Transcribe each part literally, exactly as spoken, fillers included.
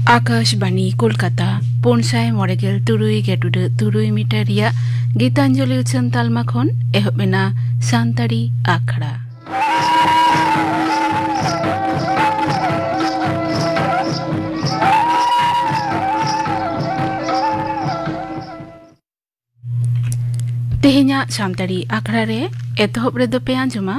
ᱟᱠᱟᱥᱵᱟᱬᱤ ᱠᱳᱞᱠᱟᱛᱟ, ᱯᱩᱱ ᱥᱟᱭ ᱢᱚᱬᱮ ᱜᱮᱞ ᱛᱩᱨᱩᱭ ᱜᱮᱰᱩᱰᱟᱹ ᱛᱩᱨᱩᱭ ᱢᱤᱴᱟᱨ ᱨᱮᱭᱟᱜ ᱜᱤᱛᱟᱧᱡᱚᱞᱤ ᱩᱪᱷᱟᱹᱱ ᱛᱟᱞᱢᱟ ᱠᱷᱚᱱ ᱮᱦᱚᱵ ᱮᱱᱟ ᱥᱟᱱᱛᱟᱲᱤ ᱟᱠᱷᱲᱟ᱾ ᱛᱮᱦᱮᱧᱟᱜ ᱥᱟᱱᱛᱟᱲᱤ ᱟᱠᱷᱲᱟ ᱨᱮ ᱮᱛᱚᱦᱚᱵ ᱨᱮᱫᱚ ᱯᱮ ᱟᱸᱡᱚᱢᱟ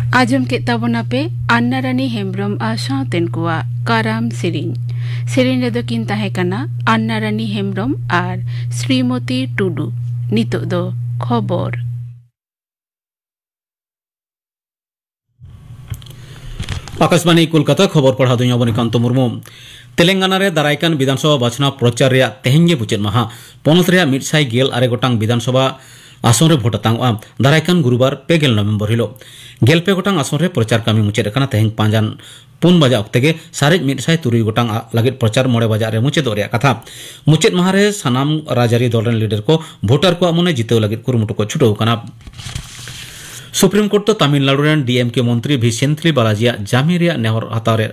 ᱟᱸᱡᱚᱢ ᱠᱮᱫ ᱛᱟᱵᱚᱱᱟᱯᱮ ᱟᱱᱱᱟ ᱨᱟᱱᱤ ᱦᱮᱢᱵᱽᱨᱚᱢ ᱟᱨ ᱥᱟᱶᱛᱮᱱ ᱠᱚᱣᱟᱜ ᱠᱟᱨᱟᱢ ᱥᱮᱨᱮᱧ᱾ ᱥᱮᱨᱮᱧ ᱨᱮᱫᱚ ᱠᱤᱱ ᱛᱟᱦᱮᱸ ᱠᱟᱱᱟ ᱟᱱᱱᱟ ᱨᱟᱱᱤ ᱦᱮᱢᱵᱽᱨᱚᱢ ᱟᱨ ᱥᱨᱤᱢᱚᱛᱤ ᱴᱩᱰᱩ᱾ ᱱᱤᱛᱚᱜ ᱫᱚ ᱠᱷᱚᱵᱚᱨ᱾ ᱟᱠᱟᱥᱵᱟᱱᱤ ᱠᱳᱞᱠᱟᱛᱟ, ᱠᱷᱚᱵᱚᱨ ᱯᱟᱲᱦᱟᱣ ᱫᱚᱧ ᱚᱵᱚᱱᱤᱠᱟᱱᱛᱚ ᱢᱩᱨᱢᱩ᱾ ᱛᱮᱞᱮᱝᱜᱟᱱᱟ ᱨᱮ ᱫᱟᱨᱟᱭ ᱠᱟᱱ ᱵᱤᱫᱷᱟᱱᱥᱚᱵᱷᱟ ᱵᱟᱪᱷᱱᱟᱣ ᱯᱨᱚᱪᱟᱨ ᱨᱮᱭᱟᱜ ᱛᱮᱦᱮᱧ ᱜᱮ ᱢᱩᱪᱟᱹᱫ ᱢᱟᱦᱟ᱾ ᱯᱚᱱᱚᱛ ᱨᱮᱭᱟᱜ ᱢᱤᱫ ᱥᱟᱭ ᱜᱮᱞ ᱟᱨᱮ ᱜᱚᱴᱟᱝ ᱵᱤᱫᱷᱟᱱᱥᱚᱵᱷᱟ ᱟᱥᱚᱱ ᱨᱮ ᱵᱷᱳᱴ ᱟᱛᱟᱝᱚᱜᱼᱟ ᱫᱟᱨᱟᱭ ᱠᱟᱱ ᱜᱩᱨᱩᱵᱟᱨ ᱯᱮ ᱜᱮᱞ ᱱᱚᱵᱷᱮᱢᱵᱚᱨ ᱦᱤᱞᱳᱜ᱾ ᱜᱮᱞ ᱯᱮ ᱜᱚᱴᱟᱝ ᱟᱥᱚᱱ ᱨᱮ ᱯᱨᱚᱪᱟᱨ ᱠᱟᱹᱢᱤ ᱢᱩᱪᱟᱹᱫ ᱟᱠᱟᱱᱟ᱾ ᱛᱮᱦᱮᱧ ᱯᱟᱸᱡᱟᱱ ᱯᱩᱱ ᱵᱟᱡᱟ ᱚᱠᱛᱮ ᱜᱮ ᱥᱟᱨᱮᱡ ᱢᱤᱫ ᱥᱟᱭ ᱛᱩᱨᱩᱭ ᱜᱚᱴᱟᱝ ᱟᱜ ᱞᱟᱹᱜᱤᱫ ᱯᱨᱚᱪᱟᱨ ᱢᱚᱬᱮ ᱵᱟᱡᱟᱜ ᱨᱮ ᱢᱩᱪᱟᱹᱫᱚᱜ ᱨᱮᱭᱟᱜ ᱠᱟᱛᱷᱟ᱾ ᱢᱩᱪᱟᱹᱫ ᱢᱟᱦᱟ ᱨᱮ ᱥᱟᱱᱟᱢ ᱨᱟᱡᱽᱟᱹᱨᱤ ᱫᱚᱞ ᱨᱮᱱ ᱞᱤᱰᱟᱨ ᱠᱚ ᱵᱷᱳᱴᱟᱨ ᱠᱚᱣᱟᱜ ᱢᱚᱱᱮ ᱡᱤᱛᱟᱹᱣ ᱞᱟᱹᱜᱤᱫ ᱠᱩᱨᱩᱢᱩᱴᱩ ᱠᱚ ᱪᱷᱩᱴᱟᱹᱣ ᱟᱠᱟᱱᱟ᱾ ᱥᱩᱯᱨᱤᱢ ᱠᱳᱨᱴ ᱫᱚ ᱛᱟᱢᱤᱞᱱᱟᱲᱩ ᱨᱮᱱ ᱰᱤ ᱮᱢ ᱠᱮ ᱢᱚᱱᱛᱨᱤ ᱵᱷᱤ ᱥᱮᱱᱛᱷᱤᱞᱤ ᱵᱟᱞᱟᱡᱤᱭᱟᱜ ᱡᱟᱢᱤᱱ ᱨᱮᱭᱟᱜ ᱱᱮᱦᱚᱨ ᱦᱟᱛᱟᱣ ᱨᱮ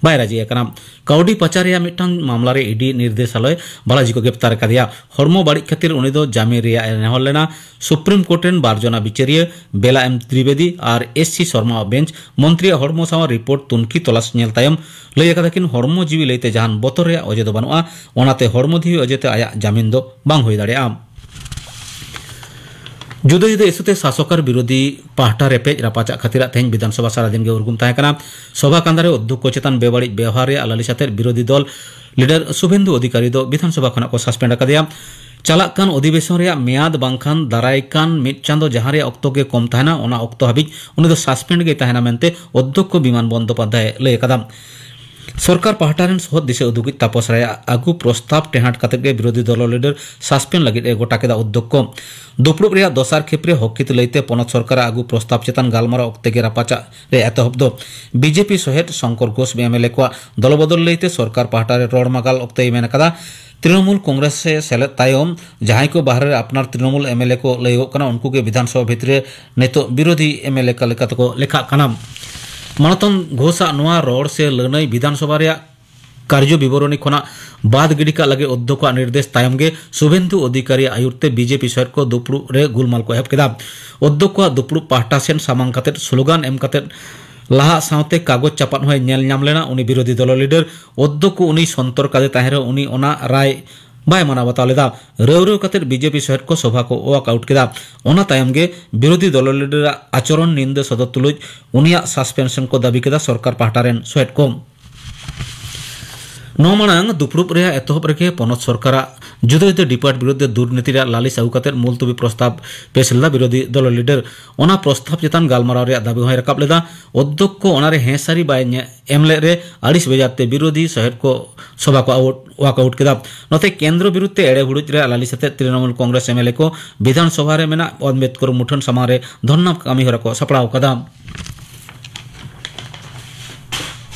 ᱵᱟᱭ ᱨᱟᱡᱤ ᱟᱠᱟᱱᱟ᱾ ᱠᱟᱹᱣᱰᱤ ᱯᱟᱪᱟᱨ ᱨᱮᱭᱟᱜ ᱢᱤᱫᱴᱟᱝ ᱢᱟᱢᱞᱟ ᱨᱮ ᱤ ᱰᱤ ᱱᱤᱨᱫᱮᱥᱟᱞᱚᱭ ᱵᱟᱞᱟᱡᱤ ᱠᱚ ᱜᱨᱮᱯᱛᱟᱨ ᱟᱠᱟᱫᱮᱭᱟ᱾ ᱦᱚᱲᱢᱚ ᱵᱟᱹᱲᱤᱡ ᱠᱷᱟᱹᱛᱤᱨ ᱩᱱᱤ ᱫᱚ ᱡᱟᱢᱤᱱ ᱨᱮᱭᱟᱜ ᱮ ᱱᱮᱦᱚᱨ ᱞᱮᱱᱟ᱾ ᱥᱩᱯᱨᱤᱢ ᱠᱳᱨᱴ ᱨᱮᱱ ᱵᱟᱨ ᱡᱚᱱᱟ ᱵᱤᱪᱟᱹᱨᱤᱭᱟᱹ ᱵᱮᱞᱟ ᱮᱢ ᱛᱨᱤᱵᱮᱫᱤ ᱟᱨ ᱮᱥ ᱥᱤ ᱥᱚᱨᱢᱟ ᱟᱜ ᱵᱮᱧᱪ ᱢᱚᱱᱛᱨᱤᱭᱟᱜ ᱦᱚᱲᱢᱚ ᱥᱟᱶᱟᱨ ᱨᱤᱯᱳᱨᱴ ᱛᱩᱱᱠᱷᱤ ᱛᱚᱞᱟᱥ ᱧᱮᱞ ᱛᱟᱭᱚᱢ ᱞᱟᱹᱭ ᱟᱠᱟᱫᱟ ᱠᱤᱱ, ᱦᱚᱲᱢᱚ ᱡᱤᱣᱤ ᱞᱟᱹᱭᱛᱮ ᱡᱟᱦᱟᱱ ᱵᱚᱛᱚᱨ ᱨᱮᱭᱟᱜ ᱚᱡᱮ ᱫᱚ ᱵᱟᱹᱱᱩᱜᱼᱟ, ᱚᱱᱟᱛᱮ ᱦᱚᱲᱢᱚ ᱡᱤᱣᱤ ᱚᱡᱮᱛᱮ ᱟᱭᱟᱜ ᱡᱟᱢᱤᱱ ᱫᱚ ᱵᱟᱝ ᱦᱩᱭ ᱫᱟᱲᱮᱭᱟᱜᱼᱟ᱾ ᱡᱩᱫᱟᱹ ᱡᱩᱫᱟᱹ ᱤᱥᱩ ᱛᱮ ᱥᱟᱥᱚᱠ ᱟᱨ ᱵᱤᱨᱳᱫᱷᱤ ᱯᱟᱦᱴᱟ ᱨᱮᱯᱮᱡ ᱨᱟᱯᱟᱪᱟᱜ ᱠᱷᱟᱹᱛᱤᱨᱟᱜ ᱛᱮᱦᱮᱧ ᱵᱤᱫᱷᱟᱱᱥᱚᱵᱷᱟ ᱥᱟᱨᱟᱫᱤᱱ ᱜᱮ ᱩᱨᱜᱩᱢ ᱛᱟᱦᱮᱸ ᱠᱟᱱᱟ᱾ ᱥᱚᱵᱷᱟ ᱠᱟᱸᱫᱷᱟ ᱨᱮ ᱚᱫᱽᱫᱷᱚᱠᱠᱚ ᱪᱮᱛᱟᱱ ᱵᱮᱵᱟᱹᱲᱤᱡ ᱵᱮᱣᱦᱟᱨ ᱨᱮᱭᱟᱜ ᱞᱟᱹᱞᱤᱥ ᱟᱛᱮᱫ ᱵᱤᱨᱳᱫᱷᱤ ᱫᱚᱞ ᱞᱤᱰᱟᱨ ᱥᱩᱵᱷᱮᱱᱫᱩ ᱚᱫᱷᱤᱠᱟᱨᱤ ᱫᱚ ᱵᱤᱫᱷᱟᱱᱥᱚᱵᱷᱟ ᱠᱷᱚᱱᱟᱜ ᱠᱚ ᱥᱟᱥᱯᱮᱱᱰ ᱟᱠᱟᱫᱮᱭᱟ᱾ ᱪᱟᱞᱟᱜ ᱠᱟᱱ ᱚᱫᱷᱤᱵᱮᱥᱚᱱ ᱨᱮᱭᱟᱜ ᱢᱮᱭᱟᱫ ᱵᱟᱝᱠᱷᱟᱱ ᱫᱟᱨᱟᱭ ᱠᱟᱱ ᱢᱤᱫ ᱪᱟᱸᱫᱚ ᱡᱟᱦᱟᱸ ᱨᱮᱭᱟᱜ ᱚᱠᱛᱚ ᱜᱮ ᱠᱚᱢ ᱛᱟᱦᱮᱱᱟ, ᱚᱱᱟ ᱚᱠᱛᱚ ᱦᱟᱹᱵᱤᱡ ᱩᱱᱤ ᱫᱚ ᱥᱟᱥᱯᱮᱱᱰ ᱜᱮᱭ ᱛᱟᱦᱮᱱᱟ ᱢᱮᱱᱛᱮ ᱚᱫᱽᱫᱷᱚᱠᱠᱚ ᱵᱤᱢᱟᱱ ᱵᱚᱱᱫᱚᱯᱟᱫᱷᱭᱟᱭ ᱞᱟᱹᱭ ᱟᱠᱟᱫᱟ᱾ ᱥᱚᱨᱠᱟᱨ ᱯᱟᱦᱴᱟ ᱨᱮᱱ ᱥᱚᱦᱚᱫ ᱫᱤᱥᱟᱹ ᱩᱫᱩᱜᱤᱡ ᱛᱟᱯᱚᱥ ᱨᱟᱭᱟᱜ ᱟᱹᱜᱩ ᱯᱨᱚᱥᱛᱟᱵ ᱴᱮᱦᱟᱸᱰ ᱠᱟᱛᱮ ᱜᱮ ᱵᱤᱨᱳᱫᱷᱤ ᱫᱚᱞ ᱞᱤᱰᱟᱨ ᱥᱟᱥᱯᱮᱱᱰ ᱞᱟᱹᱜᱤᱫ ᱮ ᱜᱚᱴᱟ ᱠᱮᱫᱟ ᱚᱫᱽᱫᱷᱚᱠᱠᱚ᱾ ᱫᱩᱯᱲᱩᱵ ᱨᱮᱭᱟᱜ ᱫᱚᱥᱟᱨ ᱠᱷᱮᱯ ᱨᱮ ᱦᱚᱠᱤᱛ ᱞᱟᱹᱭᱛᱮ ᱯᱚᱱᱚᱛ ᱥᱚᱨᱠᱟᱨᱟᱜ ᱟᱹᱜᱩ ᱯᱨᱚᱥᱛᱟᱵ ᱪᱮᱛᱟᱱ ᱜᱟᱞᱢᱟᱨᱟᱣ ᱚᱠᱛᱮ ᱜᱮ ᱨᱟᱯᱟᱪᱟᱜ ᱨᱮ ᱮᱛᱚᱦᱚᱵ ᱫᱚ᱾ ᱵᱤ ᱡᱮ ᱯᱤ ᱥᱚᱦᱮᱫ ᱥᱚᱝᱠᱚᱨ ᱜᱷᱳᱥ ᱮᱢ ᱮᱞ ᱮ ᱠᱚᱣᱟᱜ ᱫᱚᱞᱚᱵᱚᱫᱚᱞ ᱞᱟᱹᱭᱛᱮ ᱥᱚᱨᱠᱟᱨ ᱯᱟᱦᱴᱟ ᱨᱮ ᱨᱚᱲ ᱢᱟᱜᱟᱞ ᱚᱠᱛᱮᱭ ᱢᱮᱱ ᱟᱠᱟᱫᱟ, ᱛᱨᱤᱱᱚᱢᱩᱞ ᱠᱚᱝᱜᱨᱮᱥ ᱨᱮ ᱥᱮᱞᱮᱫ ᱛᱟᱭᱚᱢ ᱡᱟᱦᱟᱸᱭ ᱠᱚ ᱵᱟᱦᱨᱮ ᱨᱮ ᱟᱯᱱᱟᱨ ᱛᱨᱤᱱᱚᱢᱩᱞ ᱮᱢ ᱮᱞ ᱮ ᱠᱚ ᱞᱟᱹᱭᱚᱜ ᱠᱟᱱᱟ, ᱩᱱᱠᱩ ᱜᱮ ᱵᱤᱫᱷᱟᱱ ᱥᱚᱵᱷᱟ ᱵᱷᱤᱛᱨᱤ ᱨᱮ ᱱᱤᱛᱚᱜ ᱵᱤᱨᱳᱫᱷᱤ ᱮᱢ ᱮᱞ ᱮ ᱞᱮᱠᱟ ᱛᱮᱠᱚ ᱞᱮᱠᱷᱟᱜ ᱠᱟᱱᱟ᱾ ᱢᱟᱱᱚᱛᱚᱱ ᱜᱷᱳᱥᱟᱜ ᱱᱚᱣᱟ ᱨᱚᱲ ᱥᱮ ᱞᱟᱹᱱᱟᱹᱭ ᱵᱤᱫᱷᱟᱱ ᱥᱚᱵᱷᱟ ᱨᱮᱭᱟᱜ ᱠᱟᱨᱡᱚ ᱵᱤᱵᱚᱨᱚᱱᱤ ᱠᱷᱚᱱᱟᱜ ᱵᱟᱫ ᱜᱤᱰᱤ ᱠᱟᱜ ᱞᱟᱹᱜᱤᱫ ᱚᱫᱽᱫᱷᱚᱠᱠᱚᱣᱟᱜ ᱱᱤᱨᱫᱮᱥ ᱛᱟᱭᱚᱢ ᱜᱮ ᱥᱩᱵᱷᱮᱱᱫᱩ ᱚᱫᱷᱤᱠᱟᱨᱤᱭᱟᱜ ᱟᱹᱭᱩᱨ ᱛᱮ ᱵᱤ ᱡᱮ ᱯᱤ ᱥᱚᱦᱮᱫ ᱠᱚ ᱫᱩᱯᱲᱩᱵ ᱨᱮ ᱜᱩᱞᱢᱟᱞ ᱠᱚ ᱮᱦᱚᱵ ᱠᱮᱫᱟ᱾ ᱚᱫᱽᱫᱷᱚᱠᱠᱚᱣᱟᱜ ᱫᱩᱯᱲᱩᱵ ᱯᱟᱦᱴᱟ ᱥᱮᱱ ᱥᱟᱢᱟᱝ ᱠᱟᱛᱮ ᱥᱞᱳᱜᱟᱱ ᱮᱢ ᱠᱟᱛᱮ ᱞᱟᱦᱟᱜ ᱥᱟᱶᱛᱮ ᱠᱟᱜᱚᱡᱽ ᱪᱟᱯᱟᱫ ᱦᱚᱸᱭ ᱧᱮᱞ ᱧᱟᱢ ᱞᱮᱱᱟ᱾ ᱩᱱᱤ ᱵᱤᱨᱳᱫᱷᱤ ᱫᱚᱞ ᱞᱤᱰᱟᱨ ᱚᱫᱽᱫᱷᱚᱠᱠᱚ ᱩᱱᱤ ᱥᱚᱱᱛᱚᱨ ᱠᱟᱫᱮ ᱛᱟᱦᱮᱸ ᱨᱮᱦᱚᱸ ᱩᱱᱤ ᱚᱱᱟ ᱨᱟᱭ ᱵᱟᱭ ᱢᱟᱱᱟᱣ ᱵᱟᱛᱟᱣ ᱞᱮᱫᱟ᱾ ᱨᱟᱹᱣ ᱨᱟᱹᱣ ᱠᱟᱛᱮ ᱵᱤᱡᱮᱯᱤ ᱥᱚᱦᱮᱫ ᱠᱚ ᱥᱚᱵᱷᱟ ᱠᱚ ᱣᱟᱠ ᱟᱣᱩᱴ ᱠᱮᱫᱟ᱾ ᱚᱱᱟ ᱛᱟᱭᱚᱢ ᱜᱮ ᱵᱤᱨᱳᱫᱷᱤ ᱫᱚᱞ ᱞᱤᱰᱟᱨᱟᱜ ᱟᱪᱚᱨᱚᱱ ᱱᱤᱱᱫᱟᱹ ᱥᱚᱫᱚᱨ ᱛᱩᱞᱩᱡ ᱩᱱᱤᱭᱟᱜ ᱥᱟᱥᱯᱮᱱᱥᱚᱱ ᱠᱚ ᱫᱟᱹᱵᱤ ᱠᱮᱫᱟ ᱥᱚᱨᱠᱟᱨ ᱯᱟᱦᱴᱟ ᱨᱮᱱ ᱥᱚᱦᱮᱫ ᱠᱚ᱾ ᱱᱚᱣᱟ ᱢᱟᱲᱟᱝ ᱫᱩᱯᱲᱩᱵ ᱨᱮᱭᱟᱜ ᱮᱛᱚᱦᱚᱵ ᱨᱮᱜᱮ ᱯᱚᱱᱚᱛ ᱥᱚᱨᱠᱟᱨᱟᱜ ᱡᱩᱫᱟᱹ ᱡᱩᱫᱟᱹ ᱰᱤᱯᱟᱨᱴ ᱵᱤᱨᱩᱫᱷ ᱨᱮ ᱫᱩᱨᱱᱤᱛᱤ ᱨᱮᱭᱟᱜ ᱞᱟᱹᱞᱤᱥ ᱟᱹᱜᱩ ᱠᱟᱛᱮ ᱢᱩᱞᱛᱩᱵᱤ ᱯᱨᱚᱥᱛᱟᱵ ᱯᱮᱥ ᱞᱮᱫᱟ ᱵᱤᱨᱳᱫᱷᱤ ᱫᱚᱞ ᱞᱤᱰᱟᱨ᱾ ᱚᱱᱟ ᱯᱨᱚᱥᱛᱟᱵ ᱪᱮᱛᱟᱱ ᱜᱟᱞᱢᱟᱨᱟᱣ ᱨᱮᱭᱟᱜ ᱫᱟᱹᱵᱤ ᱦᱚᱸᱭ ᱨᱟᱠᱟᱵ ᱞᱮᱫᱟ᱾ ᱚᱫᱽᱫᱷᱚᱠᱠᱷᱚ ᱚᱱᱟᱨᱮ ᱦᱮᱸ ᱥᱟᱹᱨᱤ ᱵᱟᱭ ᱧᱮ-, ᱮᱢ ᱞᱮᱫ ᱨᱮ ᱟᱹᱲᱤᱥ ᱵᱮᱡᱟᱨ ᱛᱮ ᱵᱤᱨᱳᱫᱷᱤ ᱥᱚᱦᱮᱫ ᱠᱚ ᱥᱚᱵᱷᱟ ᱠᱚ ᱟᱣᱩᱴ, ᱣᱟᱠ ᱟᱣᱩᱴ ᱠᱮᱫᱟ᱾ ᱱᱚᱛᱮ ᱠᱮᱱᱫᱨᱚ ᱵᱤᱨᱩᱫᱷ ᱛᱮ ᱮᱲᱮ ᱦᱩᱲᱩᱡ ᱨᱮᱭᱟᱜ ᱞᱟᱹᱞᱤᱥ ᱟᱛᱮ Trinamool Congress M L A ᱠᱚ ᱵᱤᱫᱷᱟᱱ ᱥᱚᱵᱷᱟ ᱨᱮ ᱢᱮᱱᱟᱜ ᱟᱢᱵᱮᱫᱠᱚᱨ ᱢᱩᱴᱷᱟᱹᱱ ᱥᱟᱢᱟᱝ ᱨᱮ ᱫᱷᱚᱨᱱᱟ ᱠᱟᱹᱢᱤ ᱦᱚᱨᱟ ᱠᱚ ᱥᱟᱯᱲᱟᱣ ᱟᱠᱟᱫᱟ᱾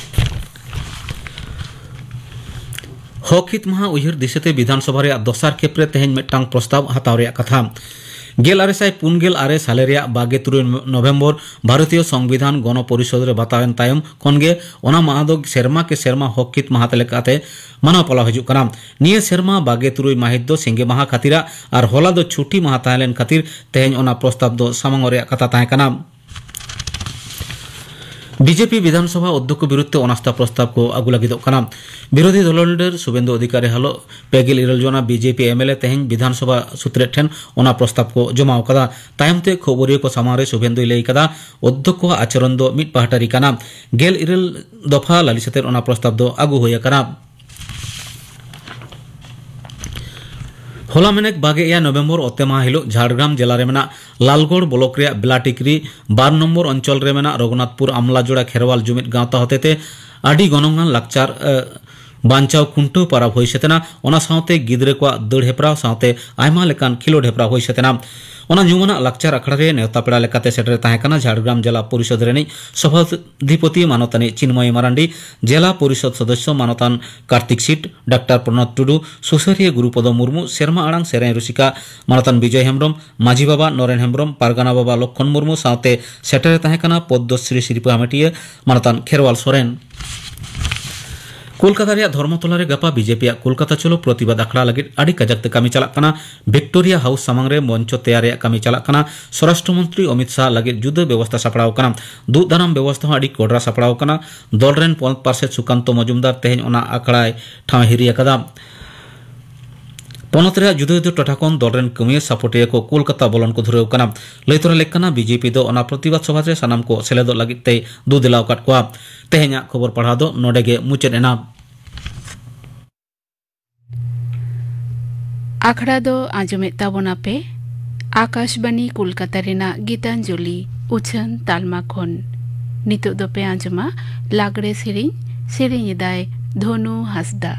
ᱦᱚᱠ ᱦᱤᱛ ᱢᱟᱦᱟ ᱩᱭᱦᱟᱹᱨ ᱫᱤᱥᱟᱹᱛᱮ ᱵᱤᱫᱷᱟᱱ ᱥᱚᱵᱷᱟ ᱨᱮᱭᱟᱜ ᱫᱚᱥᱟᱨ ᱠᱷᱮᱯ ᱨᱮ ᱛᱮᱦᱮᱧ ᱢᱤᱫᱴᱟᱝ ᱯᱨᱚᱥᱛᱟᱵ ᱦᱟᱛᱟᱣ ᱨᱮᱭᱟᱜ ᱠᱟᱛᱷᱟ᱾ ᱜᱮᱞ ᱟᱨᱮ ᱥᱟᱭ ᱯᱩᱱ ᱜᱮᱞ ᱟᱨᱮ ᱥᱟᱞᱮ ᱨᱮᱭᱟᱜ ᱵᱟᱜᱮ ᱛᱩᱨᱩᱭ ᱱᱚᱵᱷᱮᱢᱵᱚᱨ ᱵᱷᱟᱨᱚᱛᱤᱭᱚ ᱥᱚᱝᱵᱤᱫᱷᱟᱱ ᱜᱚᱱᱚ ᱯᱚᱨᱤᱥᱚᱫᱽ ᱨᱮ ᱵᱟᱛᱟᱣᱮᱱ ᱛᱟᱭᱚᱢ ᱠᱷᱚᱱ ᱜᱮ ᱚᱱᱟ ᱢᱟᱦᱟ ᱫᱚ ᱥᱮᱨᱢᱟ ᱠᱮ ᱥᱮᱨᱢᱟ ᱦᱚᱠ ᱦᱤᱛ ᱢᱟᱦᱟ ᱞᱮᱠᱟᱛᱮ ᱢᱟᱱᱟᱣ ᱯᱟᱞᱟᱣ ᱦᱤᱡᱩᱜ ᱠᱟᱱᱟ᱾ ᱱᱤᱭᱟᱹ ᱥᱮᱨᱢᱟ ᱵᱟᱜᱮ ᱛᱩᱨᱩᱭ ᱢᱟᱹᱦᱤᱛ ᱫᱚ ᱥᱤᱸᱜᱮ ᱢᱟᱦᱟ ᱠᱷᱟᱹᱛᱤᱨᱟᱜ ᱟᱨ ᱦᱚᱞᱟ ᱫᱚ ᱪᱷᱩᱴᱤ ᱢᱟᱦᱟ ᱛᱟᱦᱮᱸ ᱞᱮᱱ ᱠᱷᱟᱹᱛᱤᱨ ᱛᱮᱦᱮᱧ ᱚᱱᱟ ᱯᱨᱚᱥᱛᱟᱵ ᱫᱚ ᱥᱟᱢᱟᱝ ᱨᱮᱭᱟᱜ ᱠᱟᱛᱷᱟ ᱛᱟᱦᱮᱸ ᱠᱟᱱᱟ᱾ ᱵᱤᱡᱮᱯᱤ ᱵᱤᱫᱷᱟᱱ ᱥᱚᱵᱷᱟ ᱚᱫᱽᱫᱷᱚᱠᱠᱷᱚ ᱵᱤᱨᱩᱫᱷ ᱛᱮ ᱚᱱᱟᱥᱛᱷᱟ ᱯᱨᱚᱥᱛᱟᱵ ᱠᱚ ᱟᱹᱜᱩ ᱞᱟᱹᱜᱤᱫᱚᱜ ᱠᱟᱱᱟ᱾ ᱵᱤᱨᱳᱫᱷᱤ ᱫᱚᱞ ᱞᱤᱰᱟᱨ ᱥᱩᱵᱮᱱᱫᱩ ᱚᱫᱷᱤᱠᱟᱨᱤ ᱦᱟᱞᱚᱜ ᱯᱮ ᱜᱮᱞ ᱤᱨᱟᱹᱞ ᱡᱚᱱᱟ ᱵᱤᱡᱮᱯᱤ ᱮᱢ ᱮᱞ ᱮ ᱛᱮᱦᱮᱧ ᱵᱤᱫᱷᱟᱱ ᱥᱚᱵᱷᱟ ᱥᱩᱛᱨᱮᱫ ᱴᱷᱮᱱ ᱚᱱᱟ ᱯᱨᱚᱥᱛᱟᱵ ᱠᱚ ᱡᱚᱢᱟ ᱟᱠᱟᱫᱟ᱾ ᱛᱟᱭᱚᱢ ᱛᱮ ᱠᱷᱚᱵᱚᱨᱤᱭᱟᱹ ᱠᱚ ᱥᱟᱢᱟᱝ ᱨᱮ ᱥᱩᱵᱮᱱᱫᱩᱭ ᱞᱟᱹᱭ ᱠᱟᱫᱟ, ᱚᱫᱽᱫᱷᱚᱠᱠᱷᱚᱣᱟᱜ ᱟᱪᱚᱨᱚᱱ ᱫᱚ ᱢᱤᱫ ᱯᱟᱦᱴᱟᱨᱤ ᱠᱟᱱᱟ᱾ ᱜᱮᱞ ᱤᱨᱟᱹᱞ ᱫᱚᱯᱷᱟ ᱞᱟᱹᱞᱤᱥ ᱟᱛᱮᱫ ᱚᱱᱟ ᱯᱨᱚᱥᱛᱟᱵ ᱫᱚ ᱟᱹᱜᱩ ᱦᱩᱭ ᱟᱠᱟᱱᱟ᱾ ᱦᱚᱞᱟ ᱢᱮᱱᱮᱠ ᱵᱟᱜᱮ ᱮᱭᱟᱭ ᱱᱚᱵᱷᱮᱢᱵᱚᱨ ᱚᱛᱮ ᱢᱟᱦᱟ ᱦᱤᱞᱳᱜ ᱡᱷᱟᱲᱜᱨᱟᱢ ᱡᱮᱞᱟ ᱨᱮ ᱢᱮᱱᱟᱜ ᱞᱟᱞᱜᱚᱲ ᱵᱞᱚᱠ ᱨᱮᱭᱟᱜ ᱵᱮᱞᱟᱴᱤᱠᱨᱤ ᱵᱟᱨ ᱱᱚᱢᱵᱚᱨ ᱚᱧᱪᱚᱞ ᱨᱮ ᱢᱮᱱᱟᱜ ᱨᱚᱜᱷᱩᱱᱟᱛᱷᱯᱩᱨ ᱟᱢᱞᱟᱡᱳᱲᱟ ᱠᱷᱮᱨᱣᱟᱞ ᱡᱩᱢᱤᱫ ᱜᱟᱶᱛᱟ ᱦᱚᱛᱮᱛᱮ ᱟᱹᱰᱤ ᱜᱚᱱᱚᱝᱟᱱ ᱞᱟᱠᱪᱟᱨ, ᱮ, ᱵᱟᱧᱪᱟᱣ ᱠᱷᱩᱱᱴᱟᱹᱣ ᱯᱟᱨᱟᱵᱽ ᱦᱩᱭ ᱥᱟᱹᱛ ᱮᱱᱟ᱾ ᱚᱱᱟ ᱥᱟᱶᱛᱮ ᱜᱤᱫᱽᱨᱟᱹ ᱠᱚᱣᱟᱜ ᱫᱟᱹᱲ ᱦᱮᱯᱨᱟᱣ ᱥᱟᱶᱛᱮ ᱟᱭᱢᱟ ᱞᱮᱠᱟᱱ ᱠᱷᱮᱞᱳᱰ ᱦᱮᱯᱨᱟᱣ ᱦᱩᱭ ᱥᱟᱹᱛ ᱮᱱᱟ᱾ ᱚᱱᱟ ᱧᱩᱢᱟᱱᱟᱜ ᱞᱟᱠᱪᱟᱨ ᱟᱠᱷᱲᱟ ᱨᱮ ᱱᱮᱣᱛᱟ ᱯᱮᱲᱟ ᱞᱮᱠᱟᱛᱮ ᱥᱮᱴᱮᱨ ᱛᱟᱦᱮᱸ ᱠᱟᱱᱟ ᱡᱷᱟᱲᱜᱨᱟᱢ ᱡᱮᱞᱟ ᱯᱚᱨᱤᱥᱚᱫᱽ ᱨᱤᱱᱤᱡ ᱥᱚᱵᱷᱟᱫᱷᱤᱯᱚᱛᱤ ᱢᱟᱱᱚᱛᱟᱱᱤ ᱪᱤᱱᱢᱚᱭᱤ ᱢᱟᱨᱟᱱᱰᱤ, ᱡᱮᱞᱟ ᱯᱚᱨᱤᱥᱚᱫᱽ ᱥᱚᱫᱚᱥᱥᱚ ᱢᱟᱱᱚᱛᱟᱱ ᱠᱟᱨᱛᱤᱠ ᱥᱤᱴ, ᱰᱟᱠᱛᱟᱨ ᱯᱨᱚᱱᱚᱵᱽ ᱴᱩᱰᱩ, ᱥᱩᱥᱟᱹᱨᱤᱭᱟᱹ ᱜᱩᱨᱩᱯᱚᱫᱚ ᱢᱩᱨᱢᱩ, ᱥᱮᱨᱢᱟ ᱟᱲᱟᱝ ᱥᱮᱨᱮᱧ ᱨᱩᱥᱤᱠᱟ ᱢᱟᱱᱚᱛᱟᱱ ᱵᱤᱡᱚᱭ ᱦᱮᱢᱵᱽᱨᱚᱢ, ᱢᱟᱹᱡᱷᱤ ᱵᱟᱵᱟ ᱱᱚᱨᱮᱱ ᱦᱮᱢᱵᱽᱨᱚᱢ, ᱯᱟᱨᱜᱟᱱᱟ ᱵᱟᱵᱟ ᱞᱚᱠᱠᱷᱚᱱ ᱢᱩᱨᱢᱩ ᱥᱟᱶᱛᱮ ᱥᱮᱴᱮᱨ ᱛᱟᱦᱮᱸ ᱠᱟᱱᱟ ᱯᱚᱫᱽᱫᱚᱥᱨᱤ ᱥᱤᱨᱯᱟᱹ ᱦᱟᱢᱮᱴᱤᱭᱟᱹ ᱢᱟᱱᱚᱛᱟᱱ ᱠᱷᱮᱨᱣᱟᱞ ᱥᱚᱨᱮᱱ᱾ ᱠᱳᱞᱠᱟᱛᱟ ᱨᱮᱭᱟᱜ ᱫᱷᱚᱨᱢᱚᱛᱚᱞᱟ ᱨᱮ ᱜᱟᱯᱟ ᱵᱤᱡᱮᱯᱤ ᱟᱜ ᱠᱳᱞᱠᱟᱛᱟ ᱪᱚᱞᱚ ᱯᱨᱚᱛᱤᱵᱟᱫ ᱟᱠᱷᱲᱟ ᱞᱟᱹᱜᱤᱫ ᱟᱹᱰᱤ ᱠᱟᱡᱟᱠ ᱛᱮ ᱠᱟᱹᱢᱤ ᱪᱟᱞᱟᱜ ᱠᱟᱱᱟ᱾ ᱵᱷᱤᱠᱴᱳᱨᱤᱭᱟ ᱦᱟᱣᱩᱥ ᱥᱟᱢᱟᱝ ᱨᱮ ᱢᱚᱧᱪᱚ ᱛᱮᱭᱟᱨ ᱨᱮᱭᱟᱜ ᱠᱟᱹᱢᱤ ᱪᱟᱞᱟᱜ ᱠᱟᱱᱟ᱾ ᱥᱚᱨᱟᱥᱴᱨᱚ ᱢᱚᱱᱛᱨᱤ ᱚᱢᱤᱛ ᱥᱟᱦ ᱞᱟᱹᱜᱤᱫ ᱡᱩᱫᱟᱹ ᱵᱮᱵᱚᱥᱛᱷᱟ ᱥᱟᱯᱲᱟᱣ ᱠᱟᱱᱟ᱾ ᱫᱩᱜ ᱫᱟᱨᱟᱢ ᱵᱮᱵᱚᱥᱛᱷᱟ ᱦᱚᱸ ᱟᱹᱰᱤ ᱠᱚᱰᱨᱟ ᱥᱟᱯᱲᱟᱣ ᱠᱟᱱᱟ᱾ ᱫᱚᱞ ᱨᱮᱱ ᱯᱚᱱᱚᱛ ᱯᱟᱨᱥᱮᱛ ᱥᱩᱠᱟᱱᱛᱚ ᱢᱚᱡᱩᱢᱫᱟᱨ ᱛᱮᱦᱮᱧ ᱚᱱᱟ ᱟᱠᱷᱲᱟᱭ ᱴᱷᱟᱶ ᱦᱤᱨᱤ ᱟᱠᱟᱫᱟ᱾ ᱯᱚᱱᱚᱛ ᱨᱮᱭᱟᱜ ᱡᱩᱫᱟᱹ ᱡᱩᱫᱟᱹ ᱴᱚᱴᱷᱟ ᱠᱷᱚᱱ ᱫᱚᱞ ᱨᱮᱱ ᱠᱟᱹᱢᱤᱭᱟᱹ ᱥᱟᱯᱚᱴᱤᱭᱟᱹ ᱠᱚ ᱠᱳᱞᱠᱟᱛᱟ ᱵᱚᱞᱚᱱ ᱠᱚ ᱫᱷᱩᱨᱟᱹᱣ ᱠᱟᱱᱟ᱾ ᱞᱟᱹᱭ ᱛᱚᱨᱟ ᱞᱮᱠ ᱠᱟᱱᱟ, ᱵᱤᱡᱮᱯᱤ ᱫᱚ ᱚᱱᱟ ᱯᱨᱚᱛᱤᱵᱟᱫ ᱥᱚᱵᱷᱟ ᱨᱮ ᱥᱟᱱᱟᱢ ᱠᱚ ᱥᱮᱞᱮᱫᱚᱜ ᱞᱟᱹᱜᱤᱫ ᱛᱮᱭ ᱫᱩ ᱫᱮᱞᱟ ᱟᱠᱟᱫ ᱠᱚᱣᱟ᱾ ᱛᱮᱦᱮᱧᱟᱜ ᱠᱷᱚᱵᱚᱨ ᱯᱟᱲᱦᱟᱣ ᱫᱚ ᱱᱚᱰᱮ ᱜᱮ ᱢᱩᱪᱟᱹᱫ ᱮᱱᱟ᱾ ᱟᱠᱷᱲᱟ ᱫᱚ ᱟᱸᱡᱚᱢᱮᱫ ᱛᱟᱵᱚᱱᱟᱯᱮ ᱟᱠᱟᱥᱵᱟᱱᱤ ᱠᱳᱞᱠᱟᱛᱟ ᱨᱮᱱᱟᱜ ᱜᱤᱛᱟᱧᱡᱚᱞᱤ ᱩᱪᱷᱟᱹᱱ ᱛᱟᱞᱢᱟ ᱠᱷᱚᱱ᱾ ᱱᱤᱛᱚᱜ ᱫᱚᱯᱮ ᱟᱸᱡᱚᱢᱟ ᱞᱟᱜᱽᱲᱮ ᱥᱮᱨᱮᱧ᱾ ᱥᱮᱨᱮᱧ ᱮᱫᱟᱭ ᱫᱷᱚᱱᱩ ᱦᱟᱸᱥᱫᱟ᱾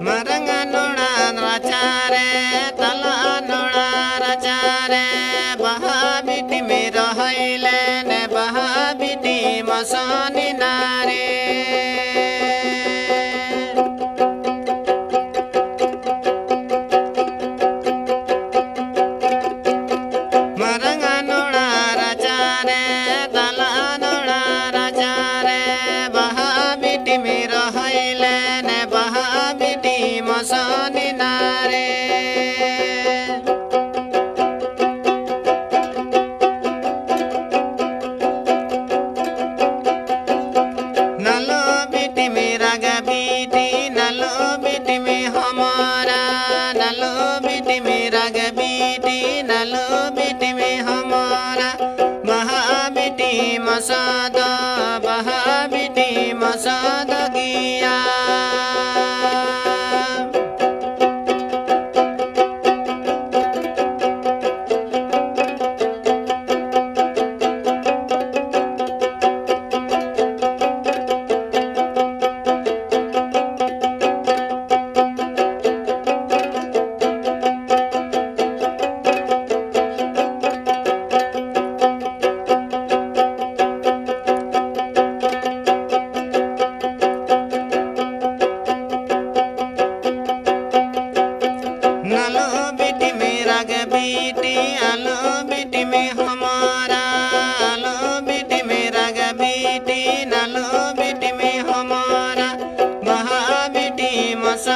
ᱢᱟᱨᱟᱝ ᱱᱚᱲᱟ ᱨᱟᱪᱟᱨᱮ, ᱛᱟᱞᱟ ᱱᱚᱲᱟ ᱨᱟᱪᱟᱨᱮ, ᱵᱟᱦᱟ ᱵᱤᱴᱤ ᱢᱮ ᱨᱚᱦᱚᱭ ᱞᱮᱱ, ᱵᱟᱦᱟ ᱵᱤᱴᱤ ᱢᱚᱥᱚᱱᱤ ᱱᱟᱨᱮ᱾ ᱢᱟᱨᱟᱝ ᱱᱚᱲᱟ ᱨᱟᱪᱟᱨᱮ, ᱛᱟᱞᱟ ᱱᱚᱲᱟ ᱨᱟᱪᱟᱨᱮ, ᱵᱟᱦᱟ ᱵᱤᱴᱤ ᱢᱮ ᱨᱚᱦᱚᱭ ᱞᱮᱱ, ᱵᱟᱦᱟ ᱵᱤᱴᱤ ᱢᱚᱥᱚᱱᱤ ᱱᱟᱨᱮ᱾ ᱱᱟᱞᱚ ᱵᱤᱴᱤ ᱢᱮ ᱨᱟᱜᱟ ᱵᱤᱴᱤ, ᱱᱟᱞᱚ ᱵᱤᱴᱤ ᱢᱮ ᱦᱚᱢᱚᱨᱟ, ᱱᱟᱞᱚ ᱵᱤᱴᱤ ᱢᱮ ᱨᱟᱜᱟ ᱵᱤᱴᱤ, ᱱᱟᱞᱚ ᱵᱤᱴᱤ ᱢᱮ ᱦᱚᱢᱚᱨᱟ᱾ ᱵᱟᱦᱟ ᱵᱤᱴᱤ ᱢᱚᱥᱚᱫᱚ, ᱵᱟᱦᱟ ᱵᱤᱴᱤ ᱢᱚᱥᱚᱫᱚ ᱜᱮᱭᱟ᱾ ᱱᱟᱞᱚ ᱵᱤᱴᱤ ᱢᱮ ᱨᱟᱜᱽ ᱵᱤᱴᱤ, ᱟᱞᱚ ᱵᱤᱴᱤ ᱢᱮ ᱦᱚᱢᱚᱨᱟ, ᱟᱞᱚ ᱵᱤᱴᱤ ᱢᱮ ᱨᱟᱜᱽ ᱵᱤᱴᱤ, ᱱᱟᱞᱚ ᱵᱤᱴᱤ ᱢᱮ ᱦᱚᱢᱚᱨᱟ᱾ ᱵᱟᱦᱟ ᱵᱤᱴᱤ ᱢᱚᱥ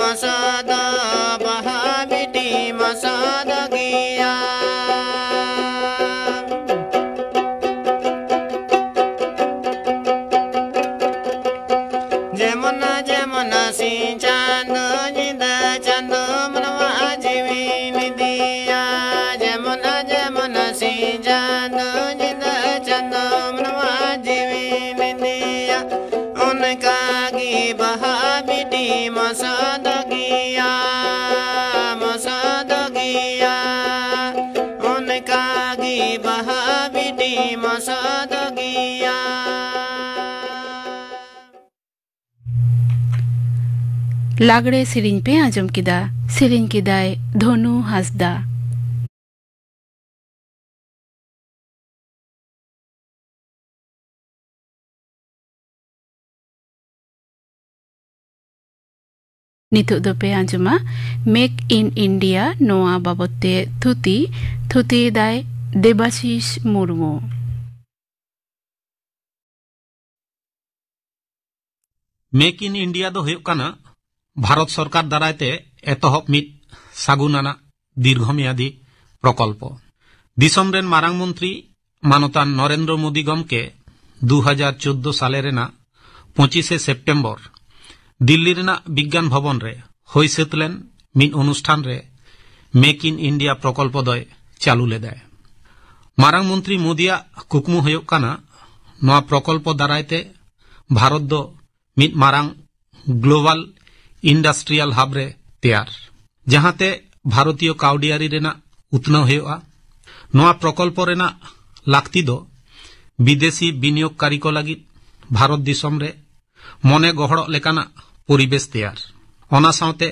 ᱢᱚᱥᱚᱫ ᱵᱟᱦᱟ ᱵᱤᱴᱤ ᱢᱚᱥᱚᱫ ᱜᱮᱭᱟ᱾ ᱡᱮᱢᱚᱱ ᱡᱮᱢᱚᱱ ᱥᱤᱧ ᱪᱟᱸᱫᱚ ᱧᱤᱫᱟᱹ ᱪᱟᱸᱫᱚ ᱢᱟᱱᱣᱟ ᱡᱤᱣᱤ ᱢᱤᱫᱤᱭᱟ᱾ ᱡᱮᱢᱚᱱ ᱡᱮᱢᱚᱱ ᱥᱤᱧ ᱪᱟᱸᱫᱚ ᱧᱤᱫᱟᱹ ᱪᱟᱸᱫᱚ ᱢᱟᱱᱣᱟ ᱡᱤᱣᱤ ᱢᱤᱫᱤᱭᱟ᱾ ᱚᱱᱠᱟ ᱜᱮ ᱵᱟᱦᱟ ᱵᱤᱴᱤ ᱢᱚᱥᱚᱫ ᱜᱮᱭᱟ, ᱢᱚᱥᱚᱫ ᱜᱮᱭᱟ᱾ ᱚᱱᱠᱟ ᱜᱮ ᱵᱟᱦᱟ ᱵᱤᱴᱤ ᱢᱚᱥᱚᱫ ᱜᱮᱭᱟ᱾ ᱞᱟᱜᱽᱲᱮ ᱥᱮᱨᱮᱧ ᱯᱮ ᱟᱸᱡᱚᱢ ᱠᱮᱫᱟ᱾ ᱥᱮᱨᱮᱧ ᱠᱮᱫᱟᱭ ᱫᱷᱚᱱᱩ ᱦᱟᱸᱥᱫᱟ᱾ ᱱᱤᱛᱚᱜ ᱫᱚᱯᱮ ᱟᱸᱡᱚᱢᱟ Make in India ᱱᱚᱣᱟ ᱵᱟᱵᱚᱛ ᱛᱮ ᱛᱷᱩᱛᱤ᱾ ᱛᱷᱩᱛᱤᱭᱮᱫᱟᱭ Debasish Murmu. Make in India ᱫᱚ ᱦᱩᱭᱩᱜ ᱠᱟᱱᱟ ᱵᱷᱟᱨᱚᱛ ᱥᱚᱨᱠᱟᱨ ᱫᱟᱨᱟᱭ ᱛᱮ ᱮᱛᱚᱦᱚᱵ ᱢᱤᱫ ᱥᱟᱹᱜᱩᱱ ᱟᱱᱟᱜ ᱫᱤᱨᱜᱷᱚᱢᱮᱭᱟᱫᱤ ᱯᱨᱚᱠᱚᱞᱯᱚ᱾ ᱫᱤᱥᱚᱢ ᱨᱮᱱ ᱢᱟᱨᱟᱝ ᱢᱚᱱᱛᱨᱤ ᱢᱟᱱᱚᱛᱟᱱ ᱱᱚᱨᱮᱱᱫᱨᱚ ᱢᱳᱫᱤ ᱜᱚᱢᱠᱮ ᱫᱩ ᱦᱟᱡᱟᱨ ᱪᱳᱫᱽᱫᱳ ᱥᱟᱞᱮ ᱨᱮᱱᱟᱜ ᱯᱚᱸᱪᱤᱥᱮ ᱥᱮᱯᱴᱮᱢᱵᱚᱨ ᱫᱤᱞᱞᱤ ᱨᱮᱱᱟᱜ ᱵᱤᱜᱽᱜᱟᱱ ᱵᱷᱚᱵᱚᱱ ᱨᱮ ᱦᱩᱭ ᱥᱟᱹᱛ ᱞᱮᱱ ᱢᱤᱫ ᱚᱱᱩᱥᱴᱷᱟᱱ ᱨᱮ Make in India ᱯᱨᱚᱠᱚᱞᱯᱚ ᱫᱚᱭ ᱪᱟᱹᱞᱩ ᱞᱮᱫᱟᱭ᱾ ᱢᱟᱨᱟᱝ ᱢᱚᱱᱛᱨᱤ ᱢᱳᱫᱤᱭᱟᱜ ᱠᱩᱠᱢᱩ ᱦᱩᱭᱩᱜ ᱠᱟᱱᱟ ᱱᱚᱣᱟ ᱯᱨᱚᱠᱚᱞᱯᱚ ᱫᱟᱨᱟᱭ ᱛᱮ ᱵᱷᱟᱨᱚᱛ ᱫᱚ ᱢᱤᱫ ᱢᱟᱨᱟᱝ global industrial hub ᱨᱮ ᱛᱮᱭᱟᱨ, ᱡᱟᱦᱟᱸᱛᱮ ᱵᱷᱟᱨᱚᱛᱤᱭᱚ ᱠᱟᱹᱣᱰᱤᱭᱟᱹᱨᱤ ᱨᱮᱱᱟᱜ ᱩᱛᱱᱟᱹᱣ ᱦᱩᱭᱩᱜᱼᱟ᱾ ᱱᱚᱣᱟ ᱯᱨᱚᱠᱚᱞᱯᱚ ᱨᱮᱱᱟᱜ ᱞᱟᱹᱠᱛᱤ ᱫᱚ ᱵᱤᱫᱮᱥᱤ ᱵᱤᱱᱤᱭᱳᱜᱽᱠᱟᱨᱤ ᱠᱚ ᱞᱟᱹᱜᱤᱫ ᱵᱷᱟᱨᱚᱛ ᱫᱤᱥᱚᱢ ᱨᱮ ᱢᱚᱱᱮ ᱜᱚᱦᱚᱲᱚᱜ ᱞᱮᱠᱟᱱᱟᱜ ᱯᱚᱨᱤᱵᱮᱥ ᱛᱮᱭᱟᱨ᱾ ᱚᱱᱟ ᱥᱟᱶᱛᱮ